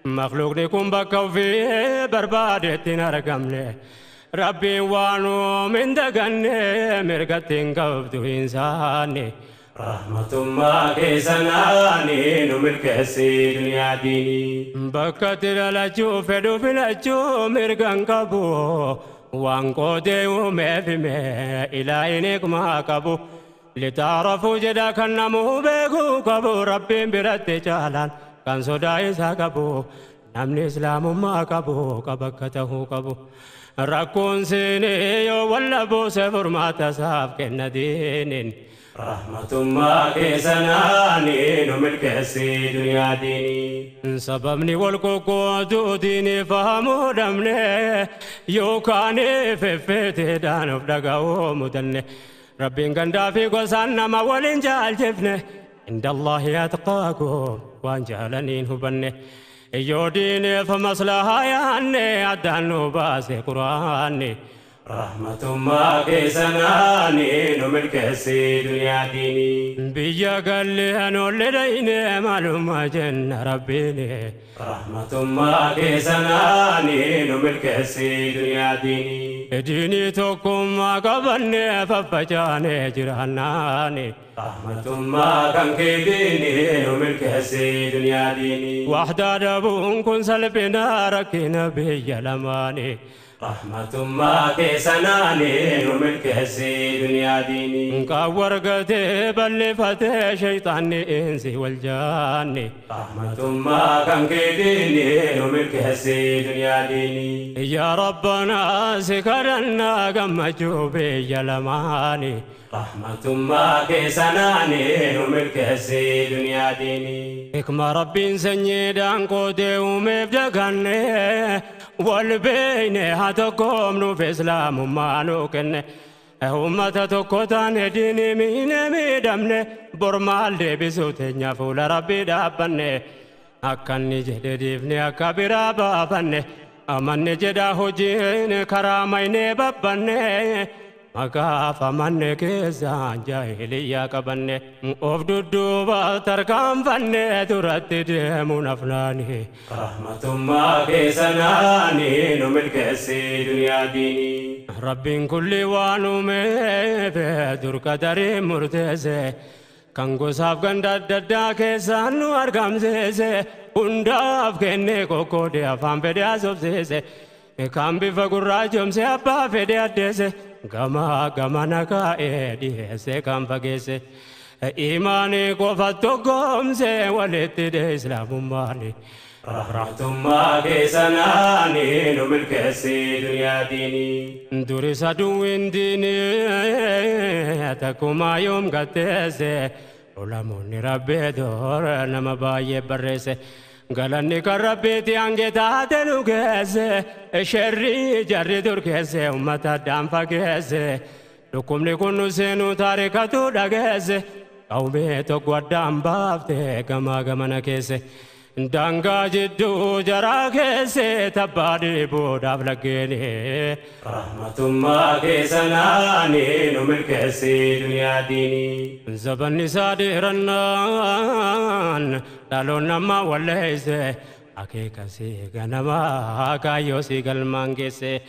Makluuqni kun bakka ofii barbaadetti hin argamne. Rabbiin waan uume hin daganne mirgatti hin qabdu hin saanne. Rahmatummaa keessanaani nu milkeessi duniyaa diinii. Bakka itti dhalachuu fedhu filachuu mirga hin qabu. Waan qoodee uumeef hime ilaahin hiikmaa qabu. Litaarafuu jedha kan namuu beekuu qabu Rabbiin biratti caalaan kan sodaa isaa qabu namni islaamummaa qabu qaba akka tahuu qabu. Rakkoon seenee yoo walla buuse furmaata isaaf kenna diiniin. Rahmatummaa keessanaani nu milkeessi duniyaa diinii. Sababni wal qoqqooduu diinii fahamuu dhabne yookaan feffeeteedhaan of dhaga'uu mudanne. Rabbiin gandaa fi gosaan nama waliin jaalchifne inda Allahi atqaakum waan jaalaniin hubanne. Yoo diineef maslahaa yaanne addaan nu baase Quraanni. Rahmatummaa keessanaani nu milkeessi duniyaa diinii. Biyya galle anolle dhayne maalummaa jenna Rabbiini. Rahmatummaa keessanaani nu milkeessi duniyaa diinii. Diinii tokkummaa qabanne faffacaane jiraannaani. Rahmatummaa kan keetiini nu milkeessi duniyaa diinii. Waxdaa dhabuun kun salphina rakkina biyya lamaani. Rahmatummaa keessanaani nu milkeessi duniyaa diinii. Qaawwargatee bal'ifatee shayitaanni insi wal jaanni. Rahmatummaa kan keetiini nu milkeessi duniyaa diinii. Yaa Rabbanaa si kadhannaa gammachuu biyya lamaani. Rahmatummaa keessanaani nu milkeessi duniyaa diinii. Hikma Rabbiin sanyiidhaan qoodee uumeef daganne wal beekne haa tokkoomnuuf islaamummaa nuu kenne. Uummata tokko taane diinii miine miidhamne bor maal deebisuu teenya fuula Rabbii dhaabbanne. Akka inni jedhe dhiifne akka biraa baafanne amanne jedha hojiin karaa maynee babbanne. Maqaaf amanne keessaan jaahiliyyaa qabanne of dudduuba tarkaanfanne duratti deemuun afnaani. Rahmatummaa keessanaani nu milkeessi duniyaa diinii. Rabbiin kulli waan uumeef dur qadarii murteesse kan gosaaf ganda adda addaa keessaan nu argamsiise hundaaf kennee qoqqoodee afaan fedhe haasofsiise. Kan bifa gurraachomse abbaa fedhe addeesse gama gamana kaa'ee dhiyeesse kan fageesse. Imaanii qofa tokkoomse walitti dhee islaamummaani. Rahmatummaa keessanaani nu milkeessi duniyaa diinii. Durisa duwwiin diinii takkumaa yoom gatteesse ulamoonni Rabbii door nama baay'ee barreesse. Galanni kan Rabbiitti hange taate nu geesse sherrii jarri dur keesse uummata addaan fageesse. Dhukkubni kun nu seenuu taarikatu dhageesse qawmee tokko addaan baafte gamaa gamana keesse. Daangaa jidduu jaraa keesse tabbaa dhiibuudhaaf laggeeni. Rahmatummaa keessanaani nu milkeessi duniyaa diinii. Zabanni isaa dheerannaan dhaloonni ammaa walleesse Akeeka si ganamaa kaayyoo si galmaan geesse.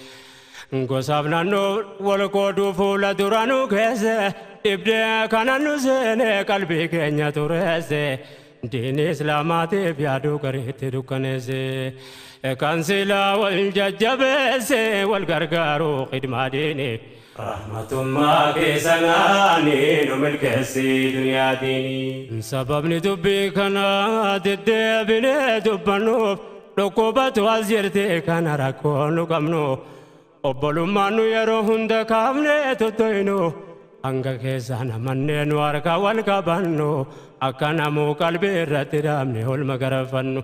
Gosaaf naannoo wal qooduu fuula dura nu keesse. Dhibdee kana nu seene qalbii keenya tureesse. Diinii Islaamaatiif yaaduu gariitti dukkaneesse. Kan silaa wal jajjabeesse wal gargaaruu khidmaa diinii. Rahmatummaa keessanaanii nu milkeessi duniyaa diinii. Sababni dubbii kanaa deddeebinee dubbannuuf dhukkubatu as jirti kana rakkoo nu qabnu. Obbolummaan nu yeroo hunda kaafnee tuttuqnu. Hanga keessaan amannee nu harka wal qabannu. Akka namuu qalbii irratti dhaabne olma garafannu.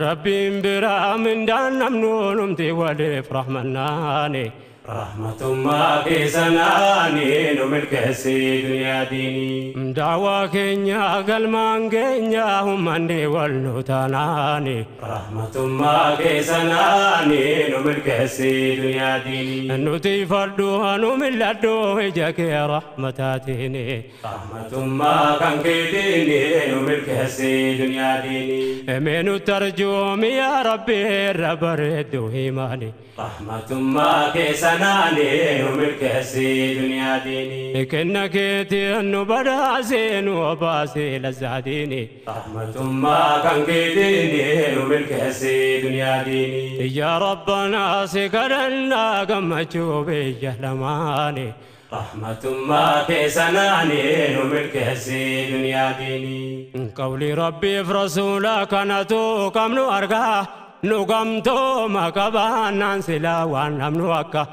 Rabbiin biraa mindaan namnu numti waliif rahmannaani. Rahmatummaa keessanaanii nu milkeessi duniyaa diinii. Daawaa keenya galmaan keenya uummanni wal nu taanaani. Rahmatummaa keessanaanii nu milkeessi duniyaa diinii. Nuti fadhu nu mil'adhu ija kee rahmataatiini. Rahmatummaa kan keetiini nu milkeessi duniyaa diinii. Mee nutti arjoomi yaa Rabbi irra bareeddu himaani. Rahmatummaa keessanaanii nu milkeessi duniyaa diinii. Kenna keetiin nu badhaasee nu obaasee lazzaa diinii. Rahmatummaa kan keetiini nu milkeessi duniyaa diinii. Yaa Rabbanaa si kadhannaa gammachuu biyya lamaanii. Rahmatummaa keessanaanii nu milkeessi duniyaa diinii. Qawli Rabbiif Rasuula kanatu qabnu argaa. Nu gamtooma qabaannaan silaa waan namnu akka.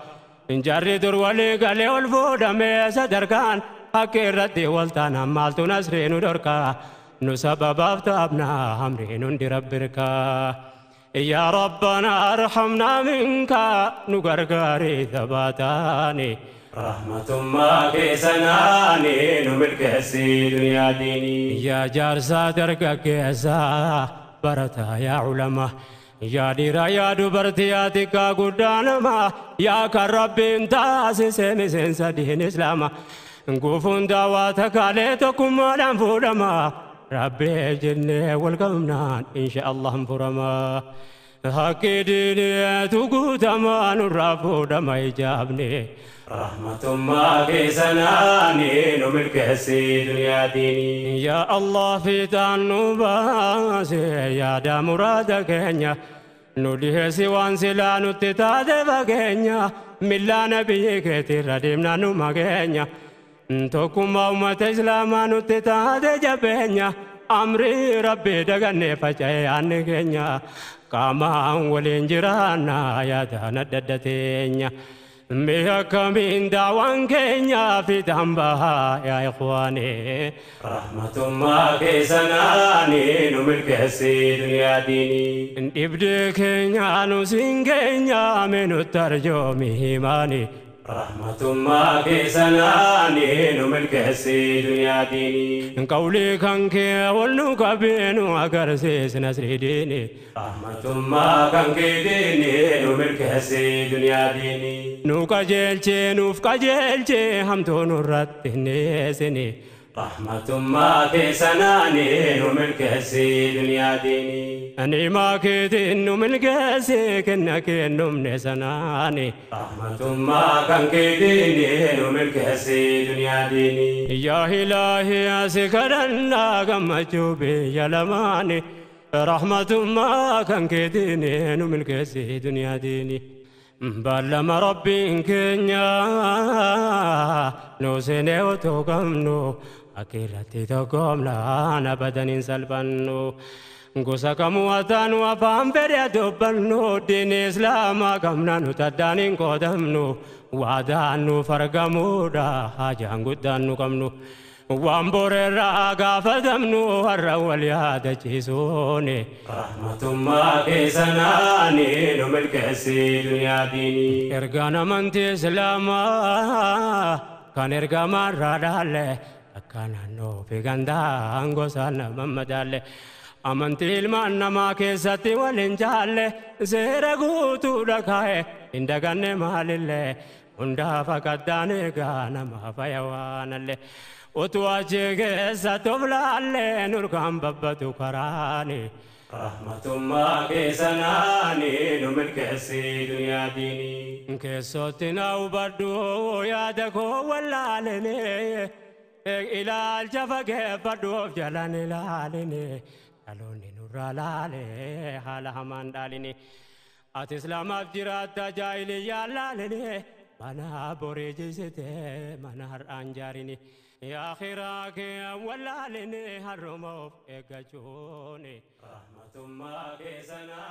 Jarri dur walii galee ol fuudhamee sadarkaan akka irratti wal taanaan maaltu nasrii nu dhorkaa. Nu sababaaf taabnaa hamriin hundi Rabbi hirkaa. Yaa Rabbanaa arhamnaa minkaa nu gargaarii thabaataani. Rahmatummaa keessanaanii nu milkeessi duniyaa diinii. Yaa jaarsaa dargaggeessaa barataa yaa ulamaa. Yaa dhiiraa yaa dubartii yaa xiqqaa guddaa namaa yaa kan Rabbiin taasise miseensa diin Islaamaa. Gufuun daawaa takaalee tokkummaadhaan fuudhama. Rabbii jennee wal qabnaan insha Allah furama. Haqqi diiniitu guutamaa nurraa fuudhama ijaabne. Rahmatummaa keessanaanii nu milkeessi duniyaa diinii. Yaa Allah fiixaan nu baase yaada muraada keenya. Nu dhiheessi waan silaa nutti taate fageenya. Millaa nabiyyi keetirra deemnaa nu mageenya. Tokkummaa uummata Islaamaa nutti taate jabeenya. Amrii Rabbii dagannee faca'ee yaadni keenya. Qaamaan waliin jiraannaa yaadaan adda adda teenya. Mee akkamiin daawaan keenya fiixaan bahaa yaa ikhwaanii. Rahmatummaa keessanaanii nu milkeessi duniyaa diinii. Dhibdee keenya nu siin keenya mee nutti arjoomi himaanii. Rahmatummaa keessanaanii nu milkeessi duniyaa diinii. Qawlii kan kee wal nu qabee nu agarsiis nasrii diinii. Rahmatummaa kan kee diinii nu milkeessi duniyaa diinii. Nu qajeelchee nuuf qajeelchee hamtuu nurratti hin dhiyeessinii. Rahmatummaa keessanaanii nu milkeessi duniyaa diinii. Ni'maa keetiin nu milkeessi kenna kennumne sanaanii. Rahmatummaa kan keetiini nu milkeessi duniyaa diinii. Yaa Ilaahi asi kadhannaa gammachuu biyya lamaanii. Rahmatummaa kan keetiini nu milkeessi duniyaa diinii. Ballama Rabbiin keenya nu seenee otoo qabnu akkiirratti tokkoomnaan abadan hin salphannu. Gosa kamuu ataanu afaan fedhe dubbannu diinii Islaamaa qabna nuti addaan hin qoodamnu. Waadaan nuuf argamuudha haajaan guddaan nu qabnu. Waan boreerraa gaafatamnu har'a wal yaadachiisuuni. Rahmatummaa keessanaanii nu milkeessi duniyaa diinii. Ergaan amantii Islaamaa kan ergamaarraa dhaalle akka naannoo fi gandaan gosa nama madaalle. Amantii ilmaan namaa keessatti wal hin jaalle seera guutuudha kaa'e hin daganne maalillee. Hundaaf akka addaan eegaa nama fayya waanallee. Utuu achi keessa toflaallee nurkaan babbatu karaani. Rahmatummaa keessanaani nu milkeessi duniyaa diini. Keessootti na hubadhu yaada koo wallaalini. Ilaalcha fageeffadhu of jalaan ilaalini. Dhaloonni nurraa laale haala hamaan dhaalini. Ati islaamaaf jiraatta jaahiliyyaan laalini. Mana borii jisite mana har'aan jaarini. Akhiraa kee wallaalini harruma of eeggachuuni. Rahmatummaa keessanaa.